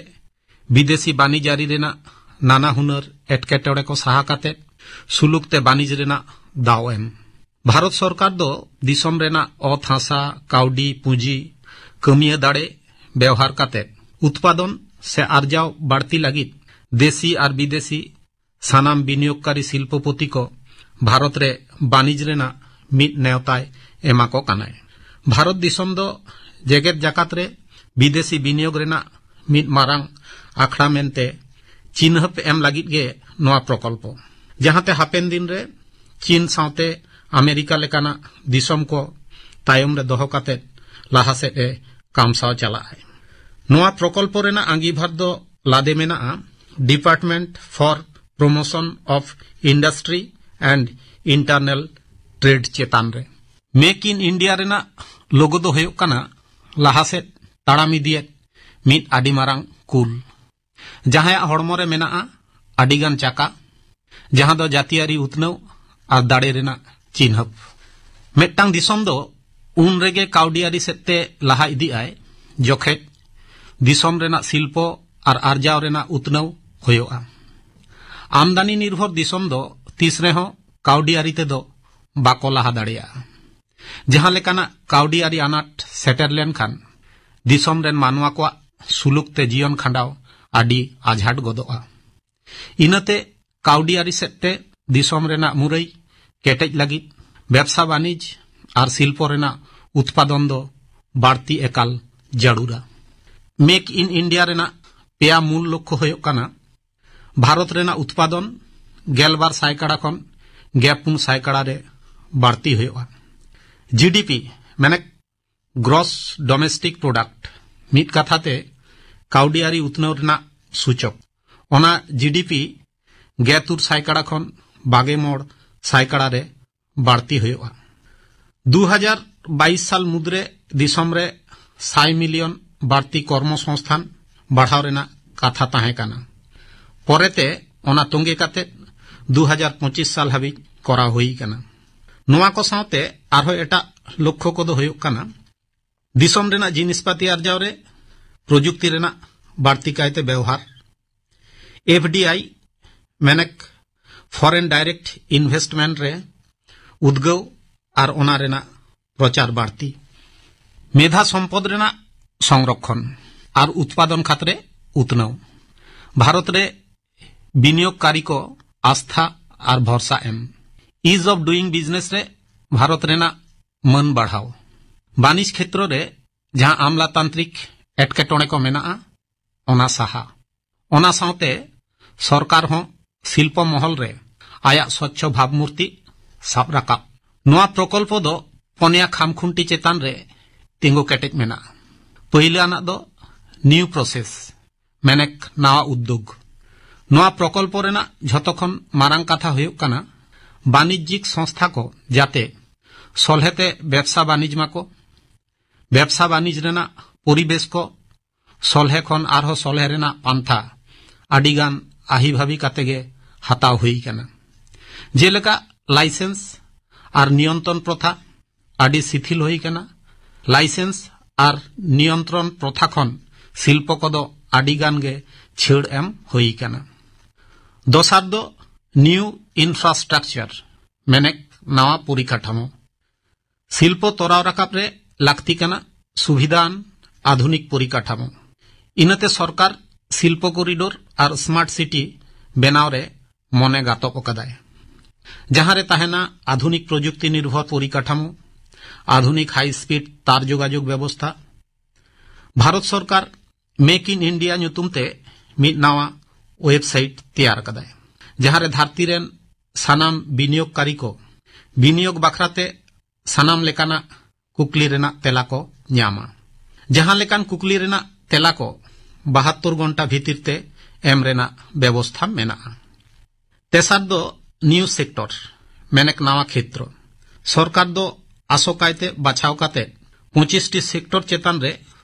ᱵᱤᱫᱮᱥᱤ ᱵᱟᱹᱱᱤᱡᱽ ᱟᱹᱨᱤ ᱨᱮᱱᱟᱜ ᱱᱟᱱᱟ ᱦᱩᱱᱟᱹᱨ ᱮᱴᱠᱮᱴᱚᱬᱮ ᱠᱚ ᱥᱟᱦᱟ ᱠᱟᱛᱮ ᱥᱩᱞᱩᱠ ᱛᱮ ᱵᱟᱹᱱᱤᱡᱽ ᱨᱮᱱᱟᱜ ᱫᱟᱣ ᱮᱢ᱾ ᱵᱷᱟᱨᱚᱛ ᱥᱚᱨᱠᱟᱨ ᱫᱚ ᱫᱤᱥᱚᱢ ᱨᱮᱱᱟᱜ ᱚᱛ ᱦᱟᱥᱟ, ᱠᱟᱹᱣᱰᱤ, ᱯᱩᱸᱡᱤ, ᱠᱟᱹᱢᱤᱭᱟᱹ ᱫᱟᱲᱮ ᱵᱮᱣᱦᱟᱨ ᱠᱟᱛᱮ ᱩᱛᱯᱟᱫᱚᱱ ᱥᱮ ᱟᱨᱡᱟᱣ ᱵᱟᱹᱲᱛᱤ ᱞᱟᱹᱜᱤᱫ ᱫᱮᱥᱤ ᱟᱨ ᱵᱤᱫᱮᱥᱤ ᱥᱟᱱᱟᱢ ᱵᱤᱱᱤᱭᱳᱜᱽᱠᱟᱨᱤ ᱥᱤᱞᱯᱚᱯᱚᱛᱤ ᱠᱚ ᱵᱷᱟᱨᱚᱛ ᱨᱮ ᱵᱟᱹᱱᱤᱡᱽ ᱨᱮᱱᱟᱜ ᱢᱤᱫ ᱱᱮᱣᱛᱟᱭ ᱮᱢᱟ ᱠᱚ ᱠᱟᱱᱟᱭ᱾ ᱵᱷᱟᱨᱚᱛ ᱫᱤᱥᱚᱢ ᱫᱚ ᱡᱮᱜᱮᱛ ᱡᱟᱠᱟᱛ ᱨᱮ ᱵᱤᱫᱮᱥᱤ ᱵᱤᱱᱤᱭᱳᱜᱽ ᱨᱮᱱᱟᱜ ᱢᱤᱫ ᱢᱟᱨᱟᱝ ᱟᱠᱷᱲᱟ ᱢᱮᱱᱛᱮ ᱪᱤᱱᱦᱟᱹᱯ ᱮᱢ ᱞᱟᱹᱜᱤᱫ ᱜᱮ ᱱᱚᱣᱟ ᱯᱨᱚᱠᱚᱞᱯᱚ, ᱡᱟᱦᱟᱸᱛᱮ ᱦᱟᱯᱮᱱ ᱫᱤᱱ ᱨᱮ ᱪᱤᱱ ᱥᱟᱶᱛᱮ ᱟᱢᱮᱨᱤᱠᱟ ᱞᱮᱠᱟᱱᱟᱜ ᱫᱤᱥᱚᱢ ᱠᱚ ᱛᱟᱭᱚᱢ ᱨᱮ ᱫᱚᱦᱚ ᱠᱟᱛᱮ ᱞᱟᱦᱟ ᱥᱮᱫ ᱮ ᱠᱟᱢᱥᱟᱣ ᱪᱟᱞᱟᱜᱼᱟᱭ᱾ ᱱᱚᱣᱟ ᱯᱨᱚᱠᱚᱞᱯᱚ ᱨᱮᱱᱟᱜ ᱟᱸᱜᱤᱵᱷᱟᱨ ᱫᱚ ᱞᱟᱫᱮ ᱢᱮᱱᱟᱜᱼᱟ Department for Promotion of Industry and Internal Trade ᱪᱮᱛᱟᱱ ᱨᱮ᱾ ᱢᱮᱠ ᱤᱱ ᱤᱱᱰᱤᱭᱟ ᱨᱮᱱᱟᱜ ᱞᱳᱜᱳ ᱫᱚ ᱦᱩᱭᱩᱜ ᱠᱟᱱᱟ ᱞᱟᱦᱟ ᱥᱮᱫ ᱛᱟᱲᱟᱢ ᱤᱫᱤᱭᱮᱫ ᱢᱤᱫ ᱟᱹᱰᱤ ᱢᱟᱨᱟᱝ ᱠᱩᱞ, ᱡᱟᱦᱟᱸᱭᱟᱜ ᱦᱚᱲᱢᱚ ᱨᱮ ᱢᱮᱱᱟᱜᱼᱟ ᱟᱹᱰᱤᱜᱟᱱ ᱪᱟᱠᱟ, ᱡᱟᱦᱟᱸ ᱫᱚ ᱡᱟᱹᱛᱤᱭᱟᱹᱨᱤ ᱩᱛᱱᱟᱹᱣ ᱟᱨ ᱫᱟᱲᱮ ᱨᱮᱱᱟᱜ ᱪᱤᱱᱦᱟᱹᱯ᱾ ᱢᱤᱫᱴᱟᱝ ᱫᱤᱥᱚᱢ ᱫᱚ ᱩᱱ ᱨᱮᱜᱮ ᱠᱟᱹᱣᱰᱤᱭᱟᱹᱨᱤ ᱥᱮᱫ ᱛᱮ ᱞᱟᱦᱟ ᱤᱫᱤᱜᱼᱟᱭ, ᱡᱚᱠᱷᱮᱡ ᱫᱤᱥᱚᱢ ᱨᱮᱱᱟᱜ ᱥᱤᱞᱯᱚ ᱟᱨ ᱟᱨᱡᱟᱣ ᱨᱮᱱᱟᱜ ᱩᱛᱱᱟᱹᱣ ᱦᱩᱭᱩᱜᱼᱟ᱾ ᱟᱢᱫᱟᱱᱤ ᱱᱤᱨᱵᱷᱚᱨ ᱫᱤᱥᱚᱢ ᱫᱚ ᱛᱤᱥ ᱨᱮᱦᱚᱸ ᱠᱟᱹᱣᱰᱤᱭᱟᱹᱨᱤ ᱛᱮᱫᱚ ᱵᱟᱠᱚ ᱞᱟᱦᱟ ᱫᱟᱲᱮᱭᱟᱜᱼᱟ᱾ ᱡᱟᱦᱟᱸ ᱞᱮᱠᱟᱱᱟᱜ ᱠᱟᱹᱣᱰᱤᱭᱟᱹᱨᱤ ᱟᱱᱟᱴ ᱥᱮᱴᱮᱨ ᱞᱮᱱᱠᱷᱟᱱ, ᱫᱤᱥᱚᱢ ᱨᱮᱱ ᱢᱟᱱᱣᱟ ᱠᱚᱣᱟᱜ ᱥᱩᱞᱩᱠ ᱛᱮ ᱡᱤᱭᱚᱱ ᱠᱷᱟᱸᱰᱟᱣ ᱟᱹᱰᱤ ᱟᱡᱷᱟᱴ ᱜᱚᱫᱚᱜᱼᱟ᱾ ᱤᱱᱟᱹᱛᱮ, ᱠᱟᱹᱣᱰᱤᱭᱟᱹᱨᱤ ᱥᱮᱫ ᱛᱮ ᱫᱤᱥᱚᱢ ᱨᱮᱱᱟᱜ ᱢᱩᱨᱟᱹᱭ ᱠᱮᱴᱮᱡ ᱞᱟᱹᱜᱤᱫ ᱵᱮᱵᱥᱟ ᱵᱟᱹᱱᱤᱡᱽ ᱟᱨ ᱥᱤᱞᱯᱚ ᱨᱮᱱᱟᱜ ᱩᱛᱯᱟᱫᱚᱱ ᱫᱚ ᱵᱟᱹᱲᱛᱤ ᱮᱠᱟᱞ ᱡᱟᱹᱨᱩᱲᱟ᱾ ᱢᱮᱠ ᱤᱱ ᱤᱱᱰᱤᱭᱟ ᱨᱮᱱᱟᱜ ᱯᱮᱭᱟ ᱢᱩᱞ ᱞᱚᱠᱠᱷᱚ ᱦᱩᱭᱩᱜ ᱠᱟᱱᱟ, ᱵᱷᱟᱨᱚᱛ ᱨᱮᱱᱟᱜ ᱩᱛᱯᱟᱫᱚᱱ ᱜᱮᱞᱵᱟᱨ ᱥᱟᱭᱠᱟᱲᱟ ᱠᱷᱚᱱ ᱜᱮᱞᱯᱩᱱ ᱥᱟᱭᱠᱟᱲᱟ ᱨᱮ ᱵᱟᱹᱲᱛᱤ ᱦᱩᱭᱩᱜᱼᱟ᱾ ᱡᱤᱰᱤᱯᱤ, ᱢᱟᱱᱮ ᱜᱨᱚᱥ ᱰᱚᱢᱮᱥᱴᱤᱠ ᱯᱨᱚᱰᱟᱠᱴ, ᱢᱤᱫ ᱠᱟᱛᱷᱟ ᱛᱮ ᱠᱟᱹᱣᱰᱤᱭᱟᱹᱨᱤ ᱩᱛᱱᱟᱹᱣ ᱨᱮᱱᱟᱜ ᱥᱩᱪᱚᱠ, ᱚᱱᱟ ᱡᱤᱰᱤᱯᱤ ᱜᱮᱞ ᱛᱩᱨ ᱥᱟᱭᱠᱟᱲᱟ ᱠᱷᱚᱱ ᱵᱟᱜᱮ ᱢᱚᱬ ᱥᱟᱭᱠᱟᱲᱟ ᱨᱮ ᱵᱟᱹᱲᱛᱤ ᱦᱩᱭᱩᱜᱼᱟ᱾ ᱫᱩ ᱦᱟᱡᱟᱨ ᱵᱟᱭᱤᱥ ᱥᱟᱞ ᱢᱩᱫᱽᱨᱮ ᱫᱤᱥᱚᱢ ᱨᱮ ᱥᱟᱭ ᱢᱤᱞᱤᱭᱚᱱ ᱵᱟᱹᱲᱛᱤ ᱠᱚᱨᱢᱚ ᱥᱚᱝᱥᱛᱷᱟᱱ ᱵᱟᱲᱦᱟᱣ ᱨᱮᱱᱟᱜ ᱠᱟᱛᱷᱟ ᱛᱟᱦᱮᱸ ᱠᱟᱱᱟ᱾ ᱯᱚᱨᱮᱛᱮ ᱚᱱᱟ ᱛᱚᱸᱜᱮ ᱠᱟᱛᱮ ᱫᱩ ᱦᱟᱡᱟᱨ ᱯᱚᱸᱪᱤᱥ ᱥᱟᱞ ᱦᱟᱹᱵᱤᱡ ᱠᱚᱨᱟᱣ ᱦᱩᱭ ᱟᱠᱟᱱᱟ᱾ ᱱᱚᱣᱟ ᱠᱚ ᱥᱟᱶᱛᱮ ᱟᱨᱦᱚᱸ ᱮᱴᱟᱜ ᱞᱚᱠᱠᱷᱚ ᱠᱚᱫᱚ ᱦᱩᱭᱩᱜ ᱠᱟᱱᱟ, ᱫᱤᱥᱚᱢ ᱨᱮᱱᱟᱜ ᱡᱤᱱᱤᱥᱯᱟᱹᱛᱤ ᱟᱨᱡᱟᱣ ᱨᱮ ᱯᱨᱚᱡᱩᱠᱛᱤ ᱨᱮᱱᱟᱜ ᱵᱟᱹᱲᱛᱤ ᱠᱟᱭᱛᱮ ᱵᱮᱣᱦᱟᱨ, ᱮᱯᱷᱰᱤᱟᱭ, ᱢᱮᱱᱮᱠ ᱯᱷᱚᱨᱮᱱ ᱰᱟᱭᱨᱮᱠᱴ ᱤᱱᱵᱷᱮᱥᱴᱢᱮᱱᱴ ᱨᱮ ᱩᱫᱽᱜᱟᱹᱣ ᱟᱨ ᱚᱱᱟ ᱨᱮᱱᱟᱜ ᱯᱨᱚᱪᱟᱨ ᱵᱟᱹᱲᱛᱤ, ᱢᱮᱫᱷᱟ ᱥᱚᱢᱯᱚᱫ ᱨᱮᱱᱟᱜ ᱥᱚᱝᱨᱚᱠᱷᱚᱱ ᱟᱨ ᱩᱛᱯᱟᱫᱚᱱ ᱠᱷᱟᱛ ᱨᱮ ᱩᱛᱱᱟᱹᱣ, ᱵᱷᱟᱨᱚᱛ ᱨᱮ ᱵᱤᱱᱤᱭᱳᱜᱽᱠᱟᱨᱤ ᱠᱚ ᱟᱥᱛᱷᱟ ᱟᱨ ᱵᱷᱚᱨᱥᱟ ᱮᱢ, ᱤᱡᱽ ᱚᱯᱷ ᱰᱩᱭᱤᱝ ᱵᱤᱡᱽᱱᱮᱥ ᱨᱮ ᱵᱷᱟᱨᱚᱛ ᱨᱮᱱᱟᱜ ᱢᱟᱹᱱ ᱵᱟᱲᱦᱟᱣ, ᱵᱟᱹᱱᱤᱡᱽ ᱠᱷᱮᱛᱨᱚ ᱨᱮ ᱡᱟᱦᱟᱸ ᱟᱢᱞᱟᱛᱟᱱᱛᱨᱤᱠ ᱮᱴᱠᱮᱴᱚᱬᱮ ᱠᱚ ᱢᱮᱱᱟᱜᱼᱟ, ᱚᱱᱟ ᱥᱟᱦᱟ᱾ ᱚᱱᱟ ᱥᱟᱶᱛᱮ ᱥᱚᱨᱠᱟᱨ ᱦᱚᱸ ᱥᱤᱞᱯᱚ ᱢᱚᱦᱚᱞ ᱨᱮ ᱟᱭᱟᱜ ᱥᱚᱪᱪᱷᱚ ᱵᱷᱟᱵᱽᱢᱩᱨᱛᱤ ᱥᱟᱵ ᱨᱟᱠᱟᱵ᱾ ᱱᱚᱣᱟ ᱯᱨᱚᱠᱚᱞᱯᱚ ᱫᱚ ᱯᱚᱱᱭᱟ ᱠᱷᱟᱢᱠᱷᱩᱱᱴᱤ ᱪᱮᱛᱟᱱ ᱨᱮ ᱛᱤᱸᱜᱩ ᱠᱮᱴᱮᱡ ᱢᱮᱱᱟᱜᱼᱟ᱾ ᱯᱟᱹᱭᱞᱟᱹ ᱟᱱᱟᱜ ᱫᱚ ᱱᱤᱭᱩ ᱯᱨᱚᱥᱮᱥ, ᱢᱮᱱᱮᱠ ᱱᱟᱣᱟ ᱩᱫᱽᱫᱳᱜᱽ᱾ ᱱᱚᱣᱟ ᱯᱨᱚᱠᱚᱞᱯᱚ ᱨᱮᱱᱟᱜ ᱡᱷᱚᱛᱚ ᱠᱷᱚᱱ ᱢᱟᱨᱟᱝ ᱠᱟᱛᱷᱟ ᱦᱩᱭᱩᱜ ᱠᱟᱱᱟ ᱵᱟᱱᱤᱡᱽᱡᱤᱠ ᱥᱚᱝᱥᱛᱷᱟ ᱠᱚ ᱡᱟᱛᱮ ᱥᱚᱞᱦᱮᱛᱮ ᱵᱮᱵᱥᱟ ᱵᱟᱱᱤᱡᱽ ᱢᱟᱠᱚ᱾ ᱵᱮᱵᱥᱟ ᱵᱟᱱᱤᱡᱽ ᱨᱮᱱᱟᱜ ᱯᱚᱨᱤᱵᱮᱥ ᱠᱚ ᱥᱚᱞᱦᱮ ᱠᱷᱚᱱ ᱟᱨᱦᱚᱸ ᱥᱚᱞᱦᱮ ᱨᱮᱱᱟᱜ ᱯᱟᱱᱛᱷᱟ ᱟᱹᱰᱤᱜᱟᱱ ᱟᱹᱦᱤᱵᱷᱟᱵᱤ ᱠᱟᱛᱮ ᱜᱮ ᱦᱟᱛᱟᱣ ᱦᱩᱭ ᱟᱠᱟᱱᱟ᱾ ᱡᱮᱞᱮᱠᱟ ᱞᱟᱭᱥᱮᱱᱥ ᱟᱨ ᱱᱤᱭᱚᱱᱛᱨᱚᱱ ᱯᱨᱚᱛᱷᱟ ᱟᱹᱰᱤ ᱥᱤᱛᱷᱤᱞ ᱦᱩᱭ ᱟᱠᱟᱱᱟ᱾ ᱞᱟᱭᱥᱮᱱᱥ ᱟᱨ ᱱᱤᱭᱚᱱᱛᱨᱚᱱ ᱯᱨᱚᱛᱷᱟ ᱠᱷᱚᱱ ᱥᱤᱞᱯᱚ ᱠᱚᱫᱚ ᱟᱹᱰᱤ ᱜᱟᱱ ᱜᱮ ᱪᱷᱟᱹᱲ ᱮᱢ ᱦᱩᱭ ᱟᱠᱟᱱᱟ᱾ ᱫᱚᱥᱟᱨ ᱫᱚ ᱱᱤᱭᱩ ᱤᱱᱯᱷᱨᱟᱥᱴᱨᱟᱠᱪᱟᱨ, ᱢᱮᱱᱮᱠ ᱱᱟᱣᱟ ᱯᱚᱨᱤᱠᱟᱴᱷᱟᱢᱳ᱾ ᱥᱤᱞᱯᱚ ᱛᱚᱨᱟᱣ ᱨᱟᱠᱟᱵ ᱨᱮ ᱞᱟᱹᱠᱛᱤ ᱠᱟᱱᱟ ᱥᱩᱵᱤᱫᱷᱟᱱ ᱟᱫᱷᱩᱱᱤᱠ ᱯᱚᱨᱤᱠᱟᱴᱷᱟᱢᱳ᱾ ᱤᱱᱟᱹᱛᱮ ᱥᱚᱨᱠᱟᱨ ᱥᱤᱞᱯᱚ ᱠᱚᱨᱤᱰᱳᱨ ᱟᱨ ᱥᱢᱟᱨᱴ ᱥᱤᱴᱤ ᱵᱮᱱᱟᱣ ᱨᱮ ᱢᱚᱱᱮ ᱜᱟᱛᱚᱵ ᱟᱠᱟᱫᱟᱭ, ᱡᱟᱦᱟᱸ ᱨᱮ ᱛᱟᱦᱮᱱᱟ ᱟᱫᱷᱩᱱᱤᱠ ᱯᱨᱚᱡᱩᱠᱛᱤ ᱱᱤᱨᱵᱷᱚᱨ ᱯᱚᱨᱤᱠᱟᱴᱷᱟᱢᱳ, ᱟᱫᱷᱩᱱᱤᱠ ᱦᱟᱭ ᱥᱯᱤᱰ ᱛᱟᱨ ᱡᱳᱜᱟᱡᱳᱜᱽ ᱵᱮᱵᱚᱥᱛᱷᱟ᱾ ᱵᱷᱟᱨᱚᱛ ᱥᱚᱨᱠᱟᱨ ᱢᱮᱠ ᱤᱱ ᱤᱱᱰᱤᱭᱟ ᱧᱩᱛᱩᱢ ᱛᱮ ᱢᱤᱫ ᱱᱟᱣᱟ ᱣᱮᱵᱥᱟᱭᱤᱴ ᱛᱮᱭᱟᱨ ᱟᱠᱟᱫᱟᱭ, ᱡᱟᱦᱟᱸ ᱨᱮ ᱫᱷᱟᱹᱨᱛᱤ ᱨᱮᱱ ᱥᱟᱱᱟᱢ ᱵᱤᱱᱤᱭᱳᱜᱽᱠᱟᱨᱤ ᱠᱚ ᱵᱤᱱᱤᱭᱳᱜᱽ ᱵᱟᱠᱷᱨᱟᱛᱮ ᱥᱟᱱᱟᱢ ᱞᱮᱠᱟᱱᱟᱜ ᱠᱩᱠᱞᱤ ᱨᱮᱱᱟᱜ ᱛᱮᱞᱟ ᱠᱚ ᱧᱟᱢᱟ᱾ ᱡᱟᱦᱟᱸ ᱞᱮᱠᱟᱱ ᱠᱩᱠᱞᱤ ᱨᱮᱱᱟᱜ ᱛᱮᱞᱟ ᱠᱚ ᱵᱟᱦᱟᱛᱛᱳᱨ ᱜᱷᱚᱱᱴᱟ ᱵᱷᱤᱛᱤᱨ ᱛᱮ ᱮᱢ ᱨᱮᱱᱟᱜ ᱵᱮᱵᱚᱥᱛᱷᱟ ᱢᱮᱱᱟᱜᱼᱟ᱾ ᱛᱮᱥᱟᱨ ᱫᱚ ᱱᱤᱭᱩ ᱥᱮᱠᱴᱚᱨ, ᱢᱮᱱᱮᱠ ᱱᱟᱣᱟ ᱠᱷᱮᱛᱨᱚ᱾ ᱥᱚᱨᱠᱟᱨ ᱫᱚ ᱟᱥᱚᱠᱟᱭᱛᱮ ᱵᱟᱪᱷᱟᱣ ᱠᱟᱛᱮ ᱯᱚᱸᱪᱤᱥ ᱴᱤ ᱥᱮᱠᱴᱚᱨ ᱪᱮᱛᱟᱱ ᱨᱮ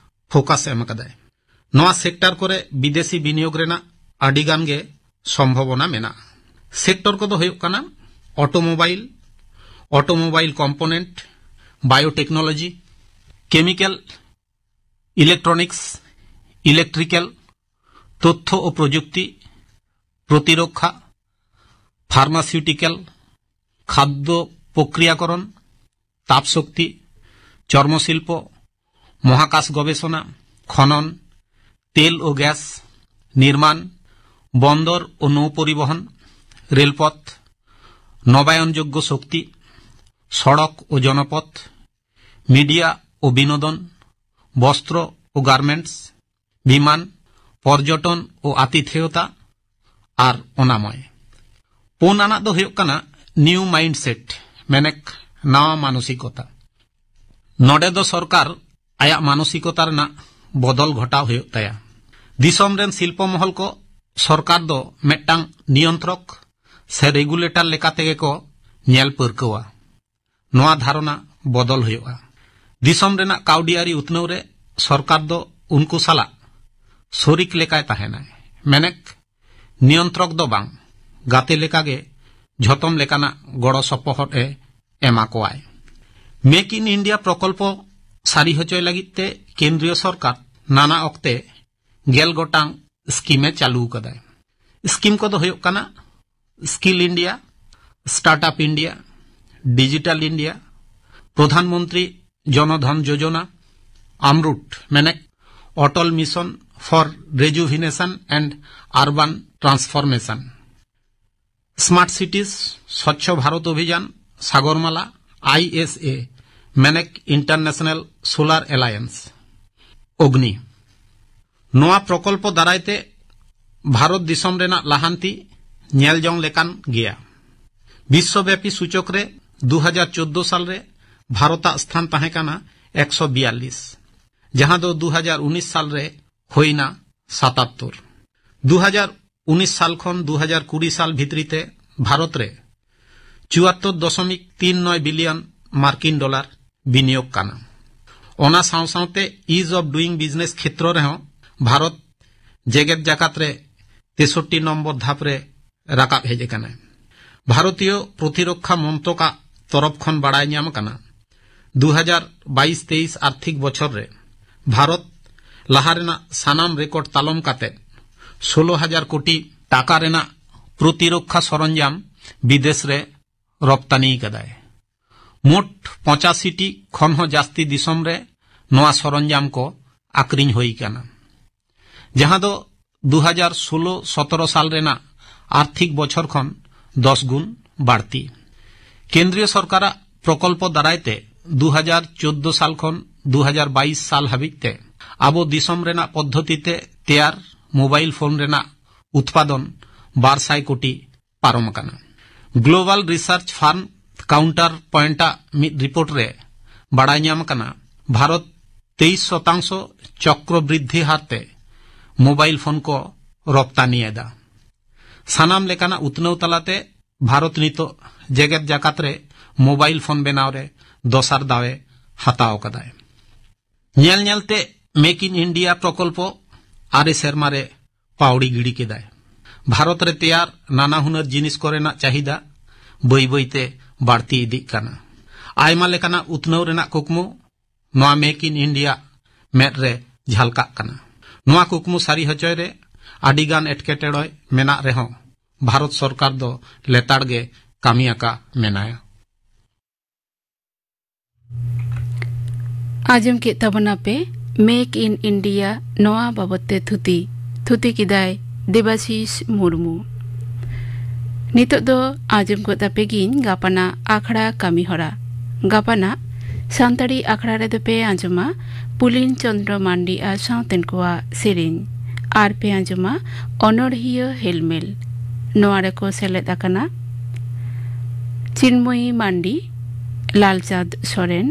ᱯᱷᱳᱠᱟᱥ ᱮᱢ ᱟᱠᱟᱫᱟᱭ᱾ ᱱᱚᱣᱟ ᱥᱮᱠᱴᱚᱨ ᱠᱚᱨᱮ ᱵᱤᱫᱮᱥᱤ ᱵᱤᱱᱤᱭᱳᱜᱽ ᱨᱮᱱᱟᱜ ᱟᱹᱰᱤ ᱜᱟᱱ ᱜᱮ ᱥᱚᱢᱵᱷᱚᱵᱚᱱᱟ ᱢᱮᱱᱟᱜᱼᱟ᱾ ᱥᱮᱠᱴᱚᱨ ᱠᱚᱫᱚ ᱦᱩᱭᱩᱜ ᱠᱟᱱᱟ automobile, automobile component, biotechnology, chemical, electronics, electrical, ᱛᱚᱛᱛᱷᱚ ᱳ ᱯᱨᱚᱡᱩᱠᱛᱤ, ᱯᱨᱚᱛᱤᱨᱚᱠᱠᱷᱟ, ᱯᱷᱟᱨᱢᱟᱥᱤᱭᱩᱴᱤᱠᱮᱞ, ᱠᱷᱟᱫᱽᱫᱚ ᱯᱨᱚᱠᱨᱤᱭᱟᱠᱚᱨᱚᱱ, ᱛᱟᱯ ᱥᱚᱠᱛᱤ, ᱪᱚᱨᱢᱚ ᱥᱤᱞᱯᱚ, ᱢᱚᱦᱟᱠᱟᱥ ᱜᱚᱵᱮᱥᱚᱱᱟ, ᱠᱷᱚᱱᱚᱱ, ᱛᱮᱞ ᱳ ᱜᱮᱥ, ᱱᱤᱨᱢᱟᱱ, ᱵᱚᱱᱫᱚᱨ ᱳ ᱱᱳᱣ ᱯᱚᱨᱤᱵᱚᱦᱚᱱ, ᱨᱮᱞᱯᱚᱛᱷ, ᱱᱚᱵᱟᱭᱚᱱ ᱡᱳᱜᱽᱜᱚ ᱥᱚᱠᱛᱤ, ᱥᱚᱲᱚᱠ ᱳ ᱡᱚᱱᱚᱯᱚᱛᱷ, ᱢᱤᱰᱤᱭᱟ ᱳ ᱵᱤᱱᱳᱫᱚᱱ, ᱵᱚᱥᱛᱨᱚ ᱳ ᱜᱟᱨᱢᱮᱱᱴᱥ, ᱵᱤᱢᱟᱱ, ᱯᱚᱨᱡᱚᱴᱚᱱ ᱳ ᱟᱛᱤᱛᱷᱮᱭᱚᱛᱟ ᱟᱨ ᱚᱱᱟᱢᱚᱭ᱾ ᱯᱩᱱ ᱟᱱᱟᱜ ᱫᱚ ᱦᱩᱭᱩᱜ ᱠᱟᱱᱟ ᱱᱤᱭᱩ ᱢᱟᱭᱤᱱᱰᱥᱮᱴ, ᱢᱮᱱᱮᱠ ᱱᱟᱣᱟ ᱢᱟᱱᱚᱥᱤᱠᱚᱛᱟ᱾ ᱱᱚᱰᱮ ᱫᱚ ᱥᱚᱨᱠᱟᱨ ᱟᱭᱟᱜ ᱢᱟᱱᱚᱥᱤᱠᱚᱛᱟ ᱨᱮᱱᱟᱜ ᱵᱚᱫᱚᱞ ᱜᱷᱚᱴᱟᱣ ᱦᱩᱭᱩᱜ ᱛᱟᱭᱟ᱾ ᱫᱤᱥᱚᱢ ᱨᱮᱱ ᱥᱤᱞᱯᱚ ᱢᱚᱦᱚᱞ ᱠᱚ ᱥᱚᱨᱠᱟᱨ ᱫᱚ ᱢᱤᱫᱴᱟᱝ ᱱᱤᱭᱚᱱᱛᱨᱚᱠ ᱥᱮ ᱨᱮᱜᱩᱞᱮᱴᱚᱨ ᱞᱮᱠᱟ ᱛᱮᱜᱮ ᱠᱚ ᱧᱮᱞ ᱯᱟᱹᱨᱠᱟᱹᱣᱟ᱾ ᱱᱚᱣᱟ ᱫᱷᱟᱨᱚᱱᱟ ᱵᱚᱫᱚᱞ ᱦᱩᱭᱩᱜᱼᱟ᱾ ᱫᱤᱥᱚᱢ ᱨᱮᱱᱟᱜ ᱠᱟᱹᱣᱰᱤ ᱟᱹᱨᱤ ᱩᱛᱱᱟᱹᱣ ᱨᱮ ᱥᱚᱨᱠᱟᱨ ᱫᱚ ᱩᱱᱠᱩ ᱥᱟᱞᱟᱜ ᱥᱚᱨᱤᱠ ᱞᱮᱠᱟᱭ ᱛᱟᱦᱮᱱᱟᱭ, ᱢᱮᱱᱮᱠ ᱱᱤᱭᱚᱱᱛᱨᱚᱠ ᱫᱚ ᱵᱟᱝ, ᱜᱟᱛᱮ ᱞᱮᱠᱟᱜᱮ ᱡᱷᱚᱛᱚᱢ ᱞᱮᱠᱟᱱᱟᱜ ᱜᱚᱲᱚ ᱥᱚᱯᱚᱦᱚᱫ ᱮ ᱮᱢᱟ ᱠᱚᱣᱟᱭ᱾ ᱢᱮᱠ ᱤᱱ ᱤᱱᱰᱤᱭᱟ ᱯᱨᱚᱠᱚᱞᱯᱚ ᱥᱟᱹᱨᱤ ᱦᱚᱪᱚᱭ ᱞᱟᱹᱜᱤᱫ ᱛᱮ ᱠᱮᱱᱫᱨᱤᱭᱚ ᱥᱚᱨᱠᱟᱨ ᱱᱟᱱᱟ ᱚᱠᱛᱮ ᱜᱮᱞ ᱜᱚᱴᱟᱝ ᱥᱠᱤᱢ ᱮ ᱪᱟᱹᱞᱩ ᱟᱠᱟᱫᱟᱭ᱾ ᱥᱠᱤᱢ ᱠᱚᱫᱚ ᱦᱩᱭᱩᱜ ᱠᱟᱱᱟ skill India, startup India, digital India, Pradhan Mantri Jan Dhan Yojana, AMRUT, ᱢᱮᱱᱮᱠ Atal mission for rejuvenation and urban transformation, smart cities, Swachh Bharat ᱚᱵᱷᱤᱡᱟᱱ, ᱥᱟᱜᱚᱨᱢᱟᱞᱟ, ᱟᱭᱤᱮᱥᱮ, ᱢᱮᱱᱮᱠ ᱤᱱᱴᱟᱨᱱᱮᱥᱚᱱᱟᱞ ᱥᱳᱞᱟᱨ ᱮᱞᱟᱭᱮᱱᱥ, ᱚᱜᱽᱱᱤ᱾ ᱱᱚᱣᱟ ᱯᱨᱚᱠᱚᱞᱯᱚ ᱫᱟᱨᱟᱭ ᱛᱮ ᱵᱷᱟᱨᱚᱛ ᱫᱤᱥᱚᱢ ᱨᱮᱱᱟᱜ ᱞᱟᱦᱟᱱᱛᱤ ᱧᱮᱞ ᱡᱚᱝ ᱞᱮᱠᱟᱱ ᱜᱮᱭᱟ᱾ ᱵᱤᱥᱥᱚᱵᱮᱯᱤ ᱥᱩᱪᱚᱠ ᱨᱮ ᱫᱩ ᱦᱟᱡᱟᱨ ᱪᱳᱫᱽᱫᱳ ᱥᱟᱞ ᱨᱮ ᱵᱷᱟᱨᱚᱛᱟᱜ ᱥᱛᱷᱟᱱ ᱛᱟᱦᱮᱸ ᱠᱟᱱᱟ ᱮᱠᱥᱚ ᱵᱤᱭᱟᱞᱞᱤᱥ, ᱡᱟᱦᱟᱸ ᱫᱚ ᱫᱩ ᱦᱟᱡᱟᱨ ᱩᱱᱤᱥ ᱥᱟᱞ ᱨᱮ ᱦᱩᱭᱱᱟ ᱥᱟᱛᱟᱛᱛᱳᱨ᱾ ᱫᱩ ᱦᱟᱡᱟᱨ ᱩᱱᱤᱥ ᱥᱟᱞ ᱠᱷᱚᱱ ᱫᱩ ᱦᱟᱡᱟᱨ ᱠᱩᱲᱤ ᱥᱟᱞ ᱵᱷᱤᱛᱨᱤ ᱛᱮ ᱵᱷᱟᱨᱚᱛ ᱨᱮ ᱪᱩᱣᱟᱛᱛᱳᱨ ᱫᱚᱥᱚᱢᱤᱠ ᱛᱤᱱ ᱱᱚᱭ ᱵᱤᱞᱤᱭᱚᱱ ᱢᱟᱨᱠᱤᱱ ᱰᱚᱞᱟᱨ ᱵᱤᱱᱤᱭᱳᱜᱽ ᱠᱟᱱᱟ᱾ ᱚᱱᱟ ᱥᱟᱶ ᱥᱟᱶᱛᱮ ease of doing business ᱠᱷᱮᱛᱨᱚ ᱨᱮᱦᱚᱸ ᱵᱷᱟᱨᱚᱛ ᱡᱮᱜᱮᱛ ᱡᱟᱠᱟᱛ ᱨᱮ ᱛᱮᱥᱚᱴᱴᱤ ᱱᱚᱢᱵᱚᱨ ᱫᱷᱟᱯ ᱨᱮ ᱨᱟᱠᱟᱵ ᱦᱮᱡ ᱟᱠᱟᱱᱟ᱾ ᱵᱷᱟᱨᱚᱛᱤᱭᱚ ᱯᱨᱚᱛᱤᱨᱚᱠᱠᱷᱟ ᱢᱚᱱᱛᱨᱚᱠᱟᱜ ᱛᱚᱨᱚᱯ ᱠᱷᱚᱱ ᱵᱟᱲᱟᱭ ᱧᱟᱢ ᱟᱠᱟᱱᱟ, ᱫᱩ ᱦᱟᱡᱟᱨ ᱵᱟᱭᱤᱥ ᱛᱮᱭᱤᱥ ᱟᱨᱛᱷᱤᱠ ᱵᱚᱪᱷᱚᱨ ᱨᱮ ᱵᱷᱟᱨᱚᱛ ᱞᱟᱦᱟ ᱨᱮᱱᱟᱜ ᱥᱟᱱᱟᱢ ᱨᱮᱠᱚᱨᱰ ᱛᱟᱞᱚᱢ ᱠᱟᱛᱮ ᱥᱳᱞᱳ ᱦᱟᱡᱟᱨ ᱠᱳᱴᱤ ᱴᱟᱠᱟ ᱨᱮᱱᱟᱜ ᱯᱨᱚᱛᱤᱨᱚᱠᱠᱷᱟ ᱥᱚᱨᱚᱧᱡᱟᱢ ᱵᱤᱫᱮᱥ ᱨᱮ ᱨᱚᱯᱛᱟᱱᱤ ᱠᱟᱫᱟᱭ᱾ ᱢᱳᱴ ᱯᱚᱸᱪᱟᱥᱤ ᱴᱤ ᱠᱷᱚᱱ ᱦᱚᱸ ᱡᱟᱹᱥᱛᱤ ᱫᱤᱥᱚᱢ ᱨᱮ ᱱᱚᱣᱟ ᱥᱚᱨᱚᱧᱡᱟᱢ ᱠᱚ ᱟᱠᱷᱨᱤᱧ ᱦᱩᱭ ᱟᱠᱟᱱᱟ, ᱡᱟᱦᱟᱸ ᱫᱚ ᱫᱩ ᱦᱟᱡᱟᱨ ᱥᱳᱞᱳ ᱥᱚᱛᱨᱚ ᱥᱟᱞ ᱨᱮᱱᱟᱜ ᱟᱨᱛᱷᱤᱠ ᱵᱚᱪᱷᱚᱨ ᱠᱷᱚᱱ ᱫᱚᱥ ᱜᱩᱱ ᱵᱟᱹᱲᱛᱤ᱾ ᱠᱮᱱᱫᱨᱤᱭᱚ ᱥᱚᱨᱠᱟᱨᱟᱜ ᱯᱨᱚᱠᱚᱞᱯᱚ ᱫᱟᱨᱟᱭ ᱛᱮ ᱫᱩ ᱦᱟᱡᱟᱨ ᱪᱳᱫᱽᱫᱳ ᱥᱟᱞ ᱠᱷᱚᱱ ᱫᱩ ᱦᱟᱡᱟᱨ ᱵᱟᱭᱤᱥ ᱥᱟᱞ ᱦᱟᱹᱵᱤᱡ ᱛᱮ ᱟᱵᱚ ᱫᱤᱥᱚᱢ ᱨᱮᱱᱟᱜ ᱯᱚᱫᱽᱫᱷᱚᱛᱤ ᱛᱮ ᱛᱮᱭᱟᱨ ᱢᱳᱵᱟᱭᱤᱞ ᱯᱷᱳᱱ ᱨᱮᱱᱟᱜ ᱩᱛᱯᱟᱫᱚᱱ ᱵᱟᱨ ᱥᱟᱭ ᱠᱳᱴᱤ ᱯᱟᱨᱚᱢ ᱟᱠᱟᱱᱟ᱾ Global Research Firm Counterpoint ᱟᱜ ᱢᱤᱫ ᱨᱤᱯᱳᱨᱴ ᱨᱮ ᱵᱟᱲᱟᱭ ᱧᱟᱢ ᱟᱠᱟᱱᱟ, ᱵᱷᱟᱨᱚᱛ ᱛᱮᱭᱤᱥ ᱥᱚᱛᱟᱝᱥᱚ ᱪᱚᱠᱨᱚ ᱵᱨᱤᱫᱽᱫᱷᱤ ᱦᱟᱨ ᱛᱮ ᱢᱳᱵᱟᱭᱤᱞ ᱯᱷᱳᱱ ᱠᱚ ᱨᱚᱯᱛᱟᱱᱤ ᱮᱫᱟ᱾ ᱥᱟᱱᱟᱢ ᱞᱮᱠᱟᱱᱟᱜ ᱩᱛᱱᱟᱹᱣ ᱛᱟᱞᱟᱛᱮ ᱵᱷᱟᱨᱚᱛ ᱱᱤᱛᱚᱜ ᱡᱮᱜᱮᱛ ᱡᱟᱠᱟᱛ ᱨᱮ ᱢᱳᱵᱟᱭᱤᱞ ᱯᱷᱳᱱ ᱵᱮᱱᱟᱣ ᱨᱮ ᱫᱚᱥᱟᱨ ᱫᱟᱣᱮ ᱦᱟᱛᱟᱣ ᱟᱠᱟᱫᱟᱭ᱾ ᱧᱮᱞ ᱧᱮᱞᱛᱮ Make in India ᱯᱨᱚᱠᱚᱞᱯᱚ ᱟᱨᱮ ᱥᱮᱨᱢᱟ ᱨᱮ ᱯᱟᱣᱲᱤ ᱜᱤᱰᱤ ᱠᱮᱫᱟᱭ᱾ ᱵᱷᱟᱨᱚᱛ ᱨᱮ ᱛᱮᱭᱟᱨ ᱱᱟᱱᱟ ᱦᱩᱱᱟᱹᱨ ᱡᱤᱱᱤᱥ ᱠᱚᱨᱮᱱᱟᱜ ᱪᱟᱦᱤᱫᱟ ᱵᱟᱹᱭ ᱵᱟᱹᱭᱛᱮ ᱵᱟᱹᱲᱛᱤ ᱤᱫᱤᱜ ᱠᱟᱱᱟ᱾ ᱟᱭᱢᱟ ᱞᱮᱠᱟᱱᱟᱜ ᱩᱛᱱᱟᱹᱣ ᱨᱮᱱᱟᱜ ᱠᱩᱠᱢᱩ ᱱᱚᱣᱟ Make in India ᱢᱮᱫ ᱨᱮ ᱡᱷᱟᱞᱠᱟᱜ ᱠᱟᱱᱟ᱾ ᱱᱚᱣᱟ ᱠᱩᱠᱢᱩ ᱥᱟᱹᱨᱤ ᱦᱚᱪᱚᱭ ᱨᱮ ᱟᱹᱰᱤ ᱜᱟᱱ ᱮᱴᱠᱮᱴᱚᱬᱮ ᱢᱮᱱᱟᱜ ᱨᱮᱦᱚᱸ, ᱵᱷᱟᱨᱚᱛ ᱥᱚᱨᱠᱟᱨ ᱫᱚ ᱞᱮᱛᱟᱲ ᱜᱮ ᱠᱟᱹᱢᱤ ᱟᱠᱟ ᱢᱮᱱᱟᱭᱟ᱾ ᱟᱸᱡᱚᱢ ᱠᱮᱫ ᱛᱟᱵᱚᱱᱟᱯᱮ Make in India ᱱᱚᱣᱟ ᱵᱟᱵᱚᱛ ᱛᱮ ᱛᱷᱩᱛᱤ᱾ ᱛᱷᱩᱛᱤ ᱠᱮᱫᱟᱭ ᱫᱮᱵᱟᱥᱤᱥ ᱢᱩᱨᱢᱩ᱾ ᱱᱤᱛᱚᱜ ᱫᱚ ᱟᱸᱡᱚᱢ ᱜᱚᱫ ᱟᱯᱮ ᱜᱤᱧ ᱜᱟᱯᱟᱱᱟᱜ ᱟᱠᱷᱲᱟ ᱠᱟᱹᱢᱤ ᱦᱚᱨᱟ᱾ ᱜᱟᱯᱟᱱᱟᱜ ᱥᱟᱱᱛᱟᱲᱤ ᱟᱠᱷᱲᱟ ᱨᱮᱫᱚ ᱯᱮ ᱟᱸᱡᱚᱢᱟ ᱯᱩᱞᱤᱱ ᱪᱚᱸᱫᱽᱨᱚ ᱢᱟᱱᱰᱤ ᱟᱨ ᱥᱟᱶᱛᱮᱱ ᱠᱚᱣᱟᱜ ᱥᱮᱨᱮᱧ, ᱟᱨ ᱯᱮ ᱟᱸᱡᱚᱢᱟ ᱚᱱᱚᱬᱦᱤᱭᱟᱹ ᱦᱮᱞᱢᱮᱞ᱾ ᱱᱚᱣᱟ ᱨᱮᱠᱚ ᱥᱮᱞᱮᱫ ᱟᱠᱟᱱᱟ ᱪᱤᱱᱢᱚᱭᱤ ᱢᱟᱱᱰᱤ, ᱞᱟᱞᱪᱟᱸᱫᱽ ᱥᱚᱨᱮᱱ,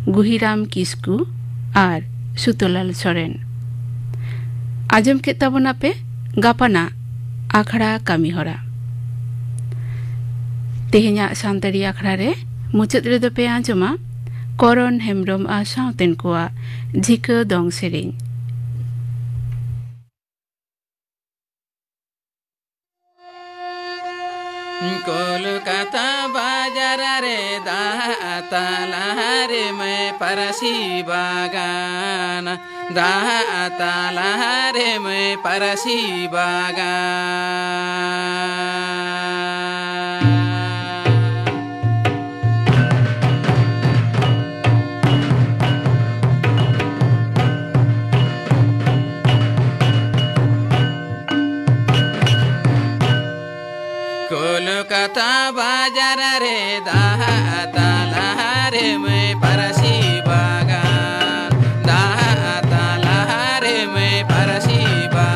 ᱜᱩᱦᱤᱨᱟᱢ ᱠᱤᱥᱠᱩ ᱟᱨ ᱥᱩᱛᱚᱞᱟᱞ ᱥᱚᱨᱮᱱ᱾ ᱟᱸᱡᱚᱢ ᱠᱮᱫ ᱛᱟᱵᱚᱱᱟᱯᱮ ᱜᱟᱯᱟᱱᱟᱜ ᱟᱠᱷᱲᱟ ᱠᱟᱹᱢᱤ ᱦᱚᱨᱟ᱾ ᱛᱮᱦᱮᱧᱟᱜ ᱥᱟᱱᱛᱟᱲᱤ ᱟᱠᱷᱲᱟ ᱨᱮ ᱢᱩᱪᱟᱹᱫ ᱨᱮᱫᱚ ᱯᱮ ᱟᱸᱡᱚᱢᱟ ᱠᱚᱨᱚᱱ ᱦᱮᱢᱵᱽᱨᱚᱢ ᱟᱨ ᱥᱟᱶᱛᱮᱱ ᱠᱚᱣᱟᱜ ᱡᱷᱤᱠᱟᱹ ᱫᱚᱝ ᱥᱮᱨᱮᱧ᱾ ᱠᱳᱞᱠᱟᱛᱟ ᱵᱟᱡᱟᱨ ᱨᱮ ᱫᱟᱜ ᱛᱟᱞᱟ ᱨᱮ ᱢᱟᱹᱭ ᱯᱟᱹᱨᱥᱤ ᱵᱟᱜᱟᱱ, ᱫᱟᱜ ᱛᱟᱞᱟ ᱨᱮ ᱢᱟᱹᱭ ᱯᱟᱹᱨᱥᱤ ᱵᱟᱜᱟᱱ᱾ ᱠᱳᱞᱠᱟᱛᱟ ᱵᱟᱡᱟᱨ ᱨᱮ ᱫᱟᱜ ᱛᱟᱞᱟ ᱨᱮ ᱢᱟᱹᱭ ᱯᱟᱹᱨᱥᱤ ᱵᱟᱜᱟᱱ, ᱫᱟᱜ ᱛᱟᱞᱟ ᱨᱮ ᱢᱟᱹᱭ ᱯᱟᱹᱨᱥᱤ ᱵᱟᱜᱟᱱ᱾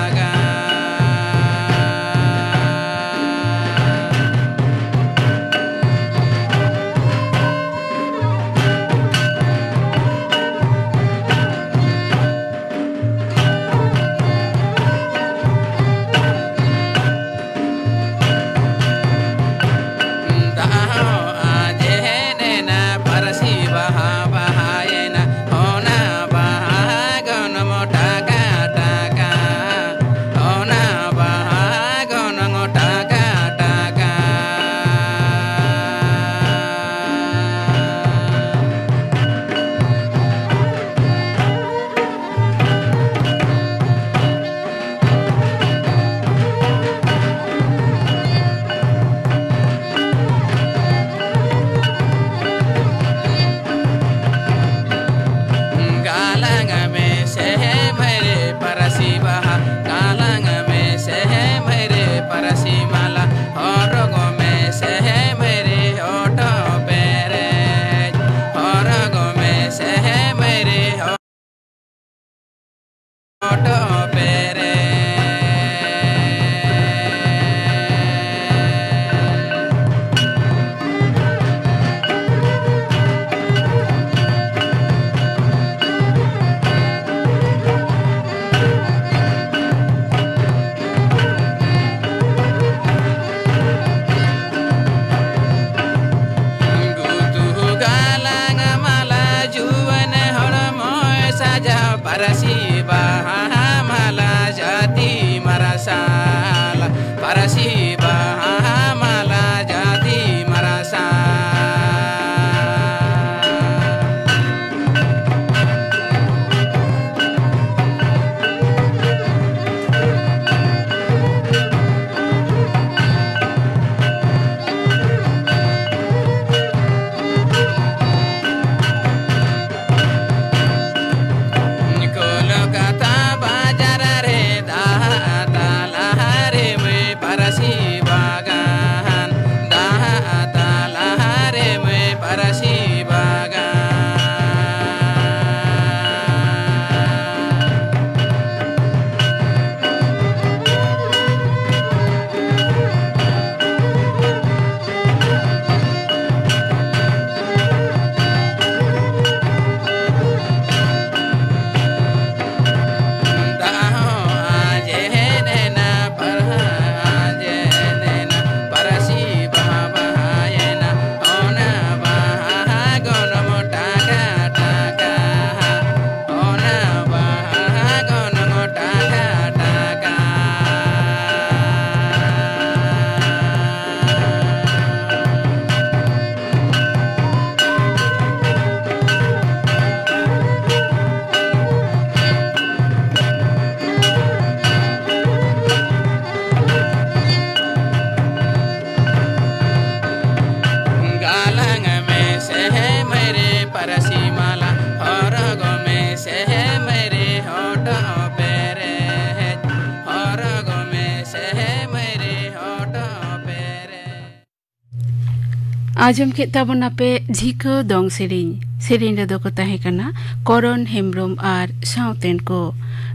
ᱟᱸᱡᱚᱢ ᱠᱮᱫ ᱛᱟᱵᱚᱱᱟᱯᱮ ᱡᱷᱤᱠᱟᱹ ᱫᱚᱝ ᱥᱮᱨᱮᱧ᱾ ᱥᱮᱨᱮᱧ ᱨᱮᱫᱚ ᱠᱚ ᱛᱟᱦᱮᱸ ᱠᱟᱱᱟ ᱠᱚᱨᱚᱱ ᱦᱮᱢᱵᱽᱨᱚᱢ ᱟᱨ ᱥᱟᱶᱛᱮᱱ ᱠᱚ᱾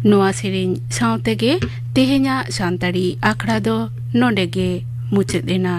ᱱᱚᱣᱟ ᱥᱮᱨᱮᱧ ᱥᱟᱶᱛᱮ ᱜᱮ ᱛᱮᱦᱮᱧᱟᱜ ᱥᱟᱱᱛᱟᱲᱤ ᱟᱠᱷᱲᱟ ᱫᱚ ᱱᱚᱰᱮ ᱜᱮ ᱢᱩᱪᱟᱹᱫ ᱮᱱᱟ᱾